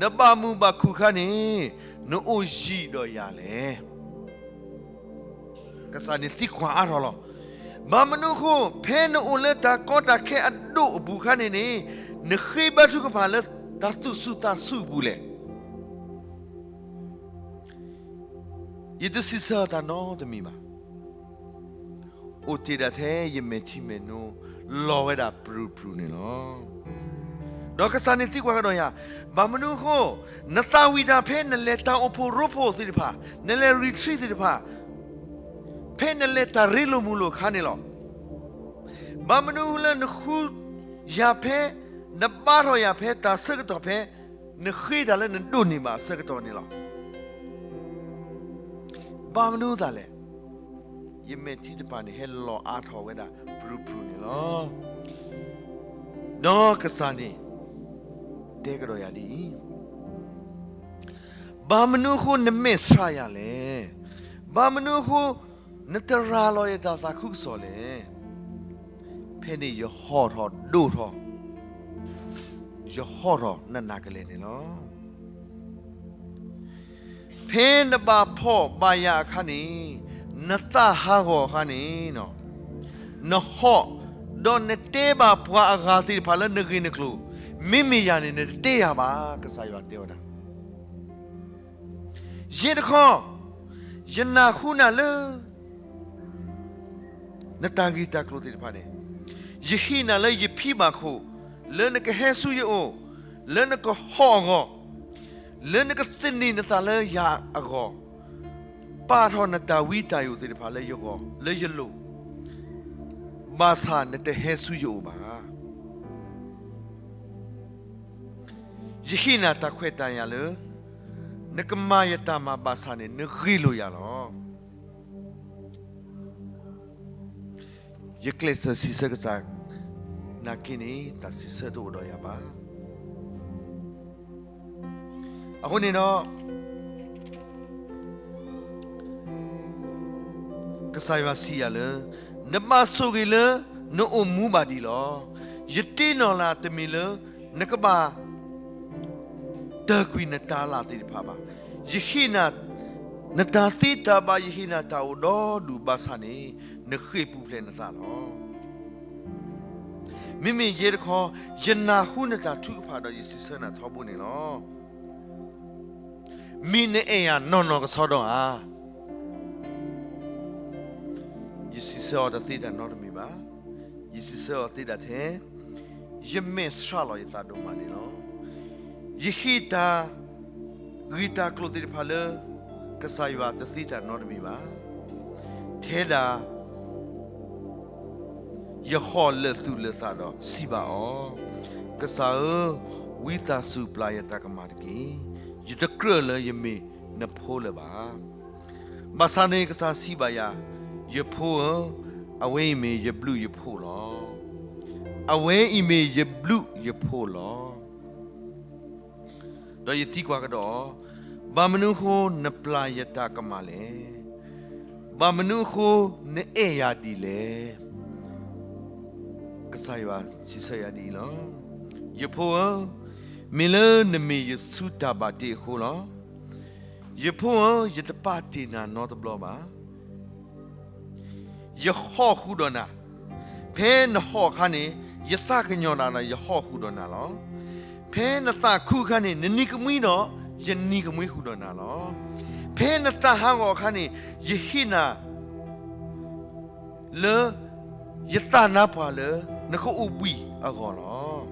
နဘၣ်မုာ်ဘၣ်ခုၣ်အခါန့ၣ် နအိၣ်ယံၤဒီးယၤလဲၣ်. ကစၢ်န့ၣ်သံကွၢ်အါထီၣ်လီၤ. ဘၣ်မနုၤအဃိ ဖဲနအိၣ်လၢတၢ်ကီတၢ်ခဲအဒိၣ်အပူၤအခါန့ၣ်န့ၣ် နဃ့ဘါထုကဖၣ်လၢတၢ်သူၣ်ဆူၣ်သးဆူၣ်အပူၤလဲၣ်. ယတစံးဆၢတၢ်နီတမံၤဘၣ်. အိၣ်တ့ၢ်ဒၣ်ထဲယမဲာ်ထံမဲာ်နိ လီၤဝဲဒၣ်ပြူၤပြူၤန့ၣ်လီၤ. ဒီးကစၢ်န့ၣ်သံကွၢ်ကဒီးယၤ, ဘၣ်မနုၤအဃိ နသးဝံၣ်တၢ်ဖဲနလဲၤတၢ်အိၣ်ဖှိၣ်ရိဖှိၣ်သ့ၣ်တဖၣ်, နလဲၤ retreat သ့ၣ်တဖၣ်, ဖဲနလဲၤတၢ်ရ့လိာ်မုာ်လိာ်အခါန့ၣ်လီၤ. ဘၣ်မနုၤလၢနဃုယၤဖဲ, နဘါထီၣ်ယၤဖဲတၢ်ဆၢကတီၢ်ဖဲ နဃ့တၢ်လၢနဒိးန့ၢ်ဘၣ်အဆၢကတီၢ်န့ၣ်လီၤ. ဘၣ်မနုၤအသးလဲၣ်. ယမဲာ်ထံတဖၣ်န့ၣ် ဟဲလီၤအါထီၣ်ဝဲဒၣ်ပြူၤပြူၤန့ၣ်လီၤ. ဒီးကစၢ်န့ၣ် တဲကဒီးယၤဒ်အံၤ, ဘၣ်မနုၤအဃိနမဲာ်ဆှးယၤလဲၣ်. ဘၣ်မနုၤအဃိ နတရၤလီၤယတၢ်သးခုကစီၣ်လဲၣ်. ဖဲန့ၣ်ယဟီၣ်ထီၣ်ဒိၣ်ထီၣ်, ယဟီၣ်ထီၣ်နးနးကလဲာ်န့ၣ်လီၤ. ဖဲနဘၣ်ဖှီၣ်ဘၣ်ယာ်အခါန့ၣ် နသးဟးဂီၤအခါန့ၣ် နဟီၣ်, ဒီးနတဲဘၣ်ပှၤအဂၤသ့ၣ်တဖၣ်လၢနဂ့ၢ်နကျိၤ, မ့မ့ၢ်ယၤန့ၣ် နတတဲယၤဘၣ်, ကစၢ်ယွၤတဲဝဲဒၣ်. ယဲတခီ ယနၢ်ဟူနၤလၢ နတၢ်ဂ့ၢ်တၢ်ကျိၤသ့ၣ်တဖၣ်န့ၣ်, ယဟ့ၣ်နၤလၢယဖံဘၣ်ခိၣ်, လၢနကဟဲဆူယအိၣ်, လၢနကဟီၣ်အဂီၢ်, လၢနကသန့ၤနသးလၢယၤအဂီၢ်, ပာ်ထီၣ်နတၢ်ဝံတၢ်ယိာ်သ့ၣ်တဖၣ်လၢယဂီၢ်, လၢယလိၤ, ဘၣ်ဆၣ်နတဟဲဆူယအိၣ်ဘၣ်. ယဟ့ၣ်နၤတၢ်ခွဲးတၢ်ယာ်လၢ နကမၤယတၢ်မၤဘၣ်ဆၣ်န့ၣ် နဂ့ၤလိာ်ယၤလီၤ. ယကျဲးစၢးစံးဆၢကစၢ်နာ်က့န့ၣ် တၢ်စံးဆၢတအိၣ်ဒီးယၤဘၣ်. အဃိန့ၣ်ဒီး ကစၢ်ယွၤစံးယၤလၢ နဘၣ်ဆိၣ်ဂ့ၤလၢနအိၣ်မူဘၣ်ဒံးလီၤ. ယတ့နီၢ်လၢ်တမံၤလၢ နကဘၣ် တၢၢ်ကွံာ်နတၤလၢ်သ့ၣ်တဖၣ်ဘၣ်. ယဟ့ၣ်နၤ နတၢ်သ့တၢ်ဘၣ်, ယဟ့ၣ်နၤတၢ်အိၣ်ဒီဒူၣ်ဘၣ်ဆၣ်န့ၣ် နဃ့ၢ်ပူၤဖျဲးနသးလီၤ. မ့မ့ၢ်ယဲတခီ ယနၢ်ဟူနတၢ်ထုကဖၣ်ဒီး ယစံးဆၢနၤထီဘိန့ၣ်လီၤ. မ့ၢ်နအဲၣ်ယၤနီၢ်နီၢ်ကဆီဒီဧါ. ယစံးဆၢအီၤတသ့တၢ်နီတမံၤဘၣ်. ယစံးဆၢအီၤသ့ဒၣ်ထဲ ယမဲာ်ဆှးလီၤယသးဒိၣ်မးန့ၣ်လီၤ. ယဟ့ၣ်တၢ်ဂ့ၢ်တၢ်ကျိၤသ့ၣ်တဖၣ်လၢ ကစၢ်ယွၤတသ့တၢ်နီတမံၤဘၣ်. ထဲဒၣ် ယဟီၣ်လၢာ်သူၣ်လၢာ်သးဒီးစံးဘၣ်အီၤ, ကစၢ်ဧၢ, ဝံသးစူၤပျၢ်ယတၢ်ကမၣ်တက့ၢ်. ယတကြၢးလၢယမ့ၢ်နဖိလၢၤဘၣ်. ဘၣ်ဆၣ်န့ၣ်ကစၢ်စံးဘၣ်ယၤ, ယဖိဧၢ, အဝဲအံၤမ့ၢ်ယဘျုးယဖှိၣ်လီၤ. အဝဲအံၤမ့ၢ်ယဘျုးယဖှိၣ်လီၤ. ဒီးယသံကွၢ်ကဒီး, ဘၣ်မနုၤအဃိနပျၢ်ယတၢ်ကမၣ်လဲၣ်. ဘၣ်မနုၤအဃိနအဲၣ်ယၤဒ်လဲၣ်. ကစၢ်ယွၤစံးဆၢယၤဒ်အံၤလီၤ. ယဖိဧၢ, မ့ၢ်လၢနမ့ၢ်ယဆူတၢ်ဘၣ်တ့အဃိလီၤ. ယဖိဧၢ, ယတပာ်တ့ၢ်နၤနီတဘျီဘၣ်. ယဟီၣ်ဃုာ်ဒီးနၤ, ဖဲနဟီၣ်အခါန့ၣ် ယသးကညီၤနၤဒီးယဟီၣ်ဃုာ်ဒီးနၤလီၤ. ဖဲနသးခုအခါန့ၣ် နနံၤကမှံဒီးယနံၤကမှံဃုာ်ဒီးနၤလီၤ. ဖဲနသးဟးဂီၤအခါန့ၣ် ယဟ့ၣ်နၤ လၢ ယသးနါပှၢ်လၢ နကအိၣ်ဘှံးအဂီၢ်လီၤ.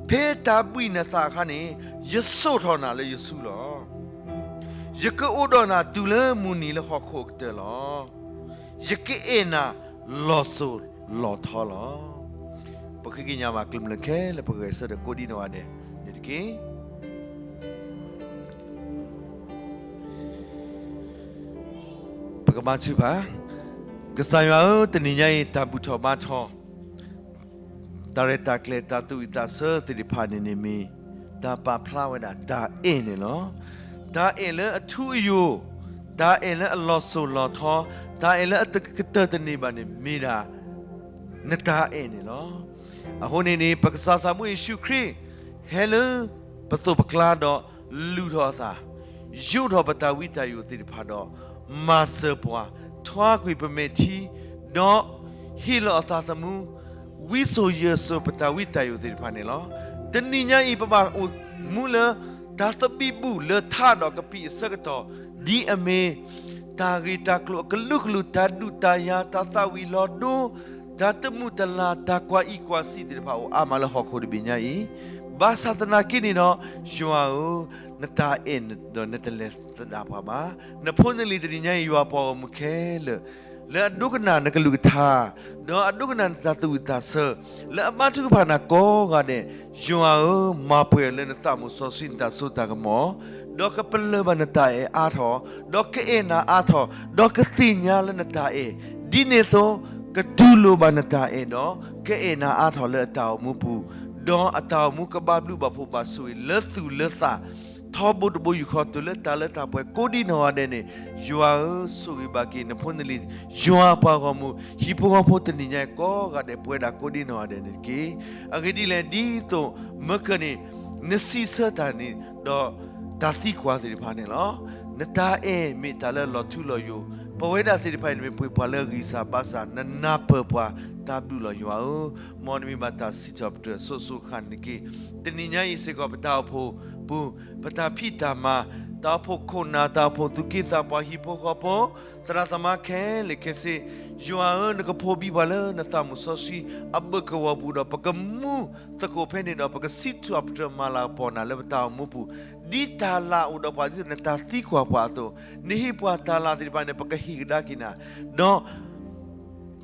ဖဲတၢ်ဘှံးနသးအခါန့ၣ် ယစိာ်ထီၣ်နၤလၢယစုလီၤ. ယကအိၣ်ဒီးနၤတုၤလၢမုၢ်နံၤလၢဟီၣ်ခိၣ်အကတၢၢ်လီၤ. ယကအဲၣ်နၤလီၤစိၤလီၤထီလီၤ. ပဃ့ကညးဘၣ်ကမျၢၢ်ခဲလၢာ် ပဂဲၤဆၢထၢၣ်ကိးဒံးနီၢ်ဂၤဒဲးန့ၣ်တက့ၢ်. ပကဘါထုကဖၣ်. ကစၢ်ယွၤဧၢ, တနံၤညါအံၤ တၢ်ဘူၣ်ထီၣ်ဘါထီၣ် တၢ်ရဲၣ်တၢ်ကျဲၤ တၢ်သူၣ်ဝံၣ်သးဆၢသ့ၣ်တဖၣ်န့ၣ်န့ၣ်မ့ၢ် တၢ်ပာ်ဖျါဝဲဒၣ်တၢ်အဲၣ်န့ၣ်လီၤ. တၢ်အဲၣ်လၢအထူအယိာ်, တၢ်အဲၣ်လၢအလီၤစိၤလီၤထီ, တၢ်အဲၣ်လၢအတကတၢၢ်တန့ၢ်ဘၣ်န့ၣ် မ့ၢ်ဒၣ် နတၢ်အဲၣ်န့ၣ်လီၤ. အဃိန့ၣ်န့ၣ် ပကစၢ်သးဘိယ့ၣ်ၡူးခရံာ် ဟဲလၢပသိးပကျါဒီး လူၤထီၣ်အသး, ယိးထီၣ်ပတၢ်ဝံတၢ်ယိးသ့ၣ်တဖၣ်ဒီး မၤစၢၤပှၤ, ထွါကွံာ်ပမဲာ်ထံ, ဒီးဟ့ၣ်လီၤအသးသမူ, ဝံစိာ်ယၢၤစိာ်ပတၢ်ဝံတၢ်ယိးသ့ၣ်တဖၣ်န့ၣ်လီၤ. တနံၤညါအံၤ ပဘၣ်အိၣ်မူလၢ တၢ်သဘံၣ်ဘုၣ်လၢထးဒီးကပံာ်အဆၢကတီၢ်, ဒ်အမ့ၢ် တၢ်ဂ့ၢ်တၢ်ကျိၤအကလုာ်ကလုာ်, တၢ်ဒုးတၢ်ယၤ, တၢ်သၣ်ဝံၤလီၤဒိ, တၢ်တမုာ်တလၤ, တၢ်ကွၢ်အံၤကွၢ်ဆံးသ့ၣ်တဖၣ်အိၣ်အါမးလၢဟီၣ်ခိၣ်တဘ့ၣ်ညါအံၤ, ဘၣ်ဆၣ်သနာ်က့န့ၣ်ဒီး ယွၤဧၢ, နတၢ်အဲၣ်ဒီးနတလဲၤသဒၣ်ပှၤဘၣ်. နဖိနလံၤတနံၤညါအံၤ ယွၤပှၤဂီၢ်မုၢ်ခဲလၢာ် လၢအဒိကနၣ်နကလုၢ်ကထါ, ဒီးအဒိကနၣ်နတၢ်သူၣ်ဝံၣ်သးဆၢ, လၢအဘါထုကဖၣ်နၤကိးဂၤဒဲး, ယွၤဧၢ, မၤပှဲၤလၢနသးမုၢ်စီဆှံနတၢ်စိတၢ်ကမီၤ, ဒီးကပလၢၢ်ဘၣ်နတၢ်အဲၣ်အါထီၣ်, ဒီးကအဲၣ်နၤအါထီၣ်, ဒီးကသ့ၣ်ညါလၢနတၢ်အဲၣ်, ဒ်န့ၣ်အသိး ကတူၢ်လိာ်ဘၣ်နတၢ်အဲၣ်ဒီး ကအဲၣ်နၤအါထီၣ်လၢအတၢ်အိၣ်မူပူၤ, ဒီးအတၢ်အိၣ်မူကဘၣ်ဘျုးဘၣ်ဖှိၣ်ဘၣ်ဆိၣ်ဂ့ၤလၢသူၣ်လၢသး ထီဘိတဘိယူၢ်ဃီတုၤလၢတၢ်လၢတၢ်ပှဲၤကိးဒံနီၢ်ဂၤဒဲးန့ၣ်, ယွၤဧၢ, ဆိၣ်ဂ့ၤဘၣ်က့ၤနဖိနလံၤ, ယွၤပှၤဂီၢ်မုၢ်, ဟံၣ်ဖိဃီဖိတနံၤညါအံၤကိးဂၤဒဲး ပဝဲဒၣ်ကိးဒံနီၢ်ဂၤဒဲးန့ၣ်တက့ၢ်. အဂ့ၢ်ဒ်လဲၣ်, ဒ်သိးမၢကၢၢ်န့ၣ် နစံးဆၢတၢ်န့ၣ်ဒီး တၢ်သံကွၢ်သ့ၣ်တဖၣ်န့ၣ်လီၤ. နတၢ်အဲၣ်မ့ၢ်တၢ်လၢအလီၤထူလီၤယိာ်, ပဝဲဒၣ်သ့ၣ်တဖၣ်အံၤန့ၣ် မ့ၢ်ပှ့ၤပှၤလၢအဂံၢ်စၢ်ဘါစၢ်, နနၢ်ပၢၢ်ပှၤ, တၢ်ဘျုးလီၤယွၤဧၢ. မ်နမံၤဘၣ်တၢ်စံးထီၣ်ပတြၢၤအစိၤစိၤအဃၣ်န့ၣ်တက့ၢ်. တနံၤညါအံၤစ့ၢ်ကီး ပတၢ်အိၣ်ဖှိၣ်ပူၤ, ပတၢ်ဖံးတၢ်မၤ, တၢ်အိၣ်ဖှိၣ်ခိၣ်နၢ်, တၢ်အိၣ်ဖှိၣ်သူၣ်က့သးပှၢ်, ဟံၣ်ဖိဃီဖိ, သရၣ်သမါခဲလၢာ်ခဲဆ့, ယွၤဧၢ, နကဖှိၣ်ဘံၣ်ပှၤလၢနသးမုၢ်စီဆှံအဘၢၣ်ကဝီၤပူၤဒီး ပကမူသကိးဖဲန့ၣ်ဒီး ပကစံးထီၣ်ပတြၢၤမၤလၤကပီၤနၤလၢပတၢ်အိၣ်မူပူၤ, ဒ်တၢ်လၢ်အိၣ်ဒီးပှၤဒ်သိးနတၢ်သံကွၢ်ပှၤအသိး, နဟ့ၣ်ပှၤတၢ်လၢ်သ့ၣ်တဖၣ်န့ၣ် ပကဟ့ၣ်ကဒါက့ၤနၤ, ဒီး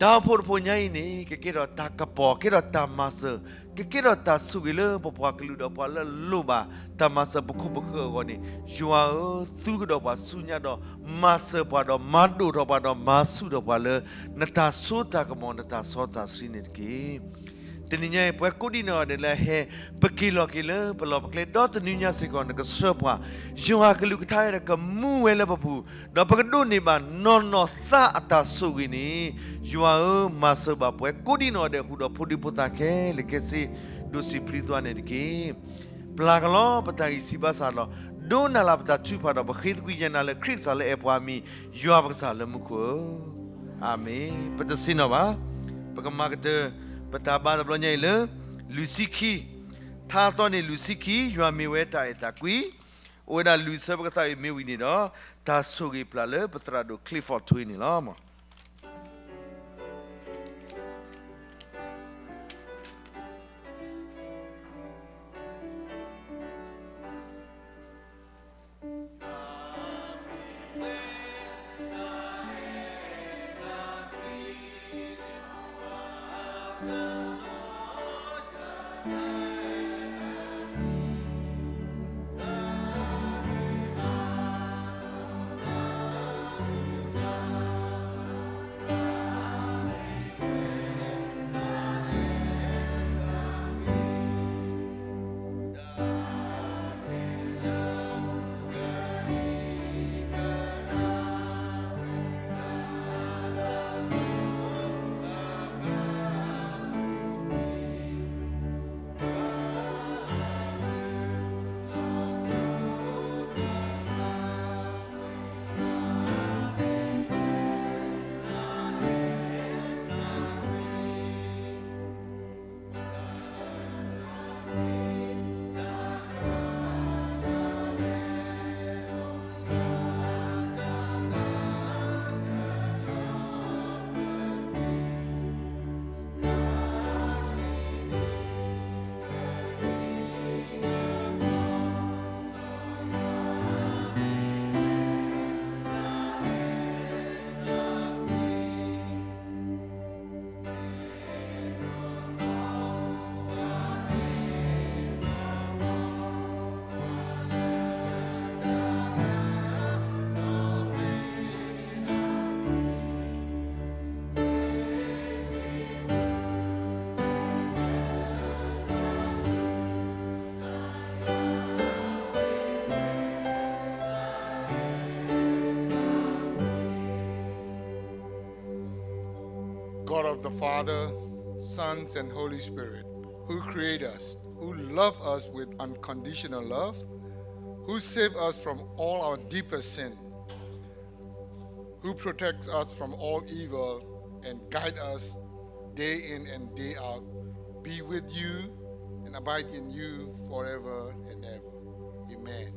တၢ်အိၣ်ဖှိၣ်တဖှိၣ်ညါအံၤန့ၣ် ကကဲထီၣ်တၢ်ကပီၤ, ကဲထီၣ်တၢ်မၤစၢၤ, ကကဲထီၣ်တၢ်ဆိၣ်ဂ့ၤလၢပပှၤကလုာ်ဒီးပှၤလၢအလိၣ်ဘၣ်တၢ်မၤစၢၤပခိၣ်ပဃၢၤအဂီၢ်န့ၣ်, ယွၤဧၢ, သူကဒီးပှၤဆူညါဒီး မၤစၢၤပှၤဒီးမၤဒိၣ်ထီၣ်ပှၤဒီးမၤဆူၣ်ထီၣ်ပှၤလၢ နတၢ်စိတၢ်ကမီၤ နတၢ်စီတၢ်ဆှံန့ၣ်တက့ၢ်. တနံၤညါအံၤ ပှၤကိးဒံနီၢ်ဂၤဒဲးလၢအဟဲ ပက့ၤလီၤက့ၤလၢပလီၢ်ပကျဲဒီတနွံညါစ့ၢ်ကီး နကဆှၢပှၤ, ယွၤကလုၢ်ကထါဒီးကမူဝဲလၢပပူၤ, ဒီးပကဒိးန့ၢ်ဘၣ်နီၢ်နီၢ်သးအတၢ်ဆိၣ်ဂ့ၤန့ၣ်, ယွၤဧၢ, မၤစၢၤဘၣ်ပှၤကိးဒံနီၢ်ဂၤဒဲးဃုာ်ဒီးဖိဒံဖိသၣ်ခဲလၢာ်ခဲဆ့, ဒိးစံးပျံၤသွါန့ၣ်တက့ၢ်. ပျၢ်ကလီပတၢ်ဂံၢ်စၢ်ဘါစၢ်လီၤ. ဒိကနၣ်လၢပတၢ်ထုကဖၣ်ဒီး ပဃ့သကွံာ်ယဲၢ်နၤလၢခရံာ်ကစၢ်လၢအဲၣ်ပှၤအမံၤ, ယွၤပကစၢ်လၢမူခိၣ်ဧၢ, အၤမ့ၣ်. ပတဆ့ၣ်နီၤဘၣ်. ပကမၤကတၢၢ် ပတၢ်ဘါတဘျီညါအံၤလၢ လွံၢ်ဆံခံ, ထါအသီန့ၣ် လွံၢ်ဆံခံ, ယွၤမ့ၢ်ဝဲတၢ်အဲၣ်တၢ်ကွံ, အိၣ်ဝဲဒၣ်လွံၢ်ဆၢ ပကသးဝံၣ်မ့ၢ်ဝံၤန့ၣ်ဒီး တၢ်ဆိၣ်ဂ့ၤပျၢ်လၢပသရၣ်ဒိၣ် Clifford Thuy န့ၣ်လီၤ. the Father, Sons, and Holy Spirit, who create us, who love us with unconditional love, who save us from all our deepest sin, who protects us from all evil and guide us day in and day out, be with you and abide in you forever and ever. Amen.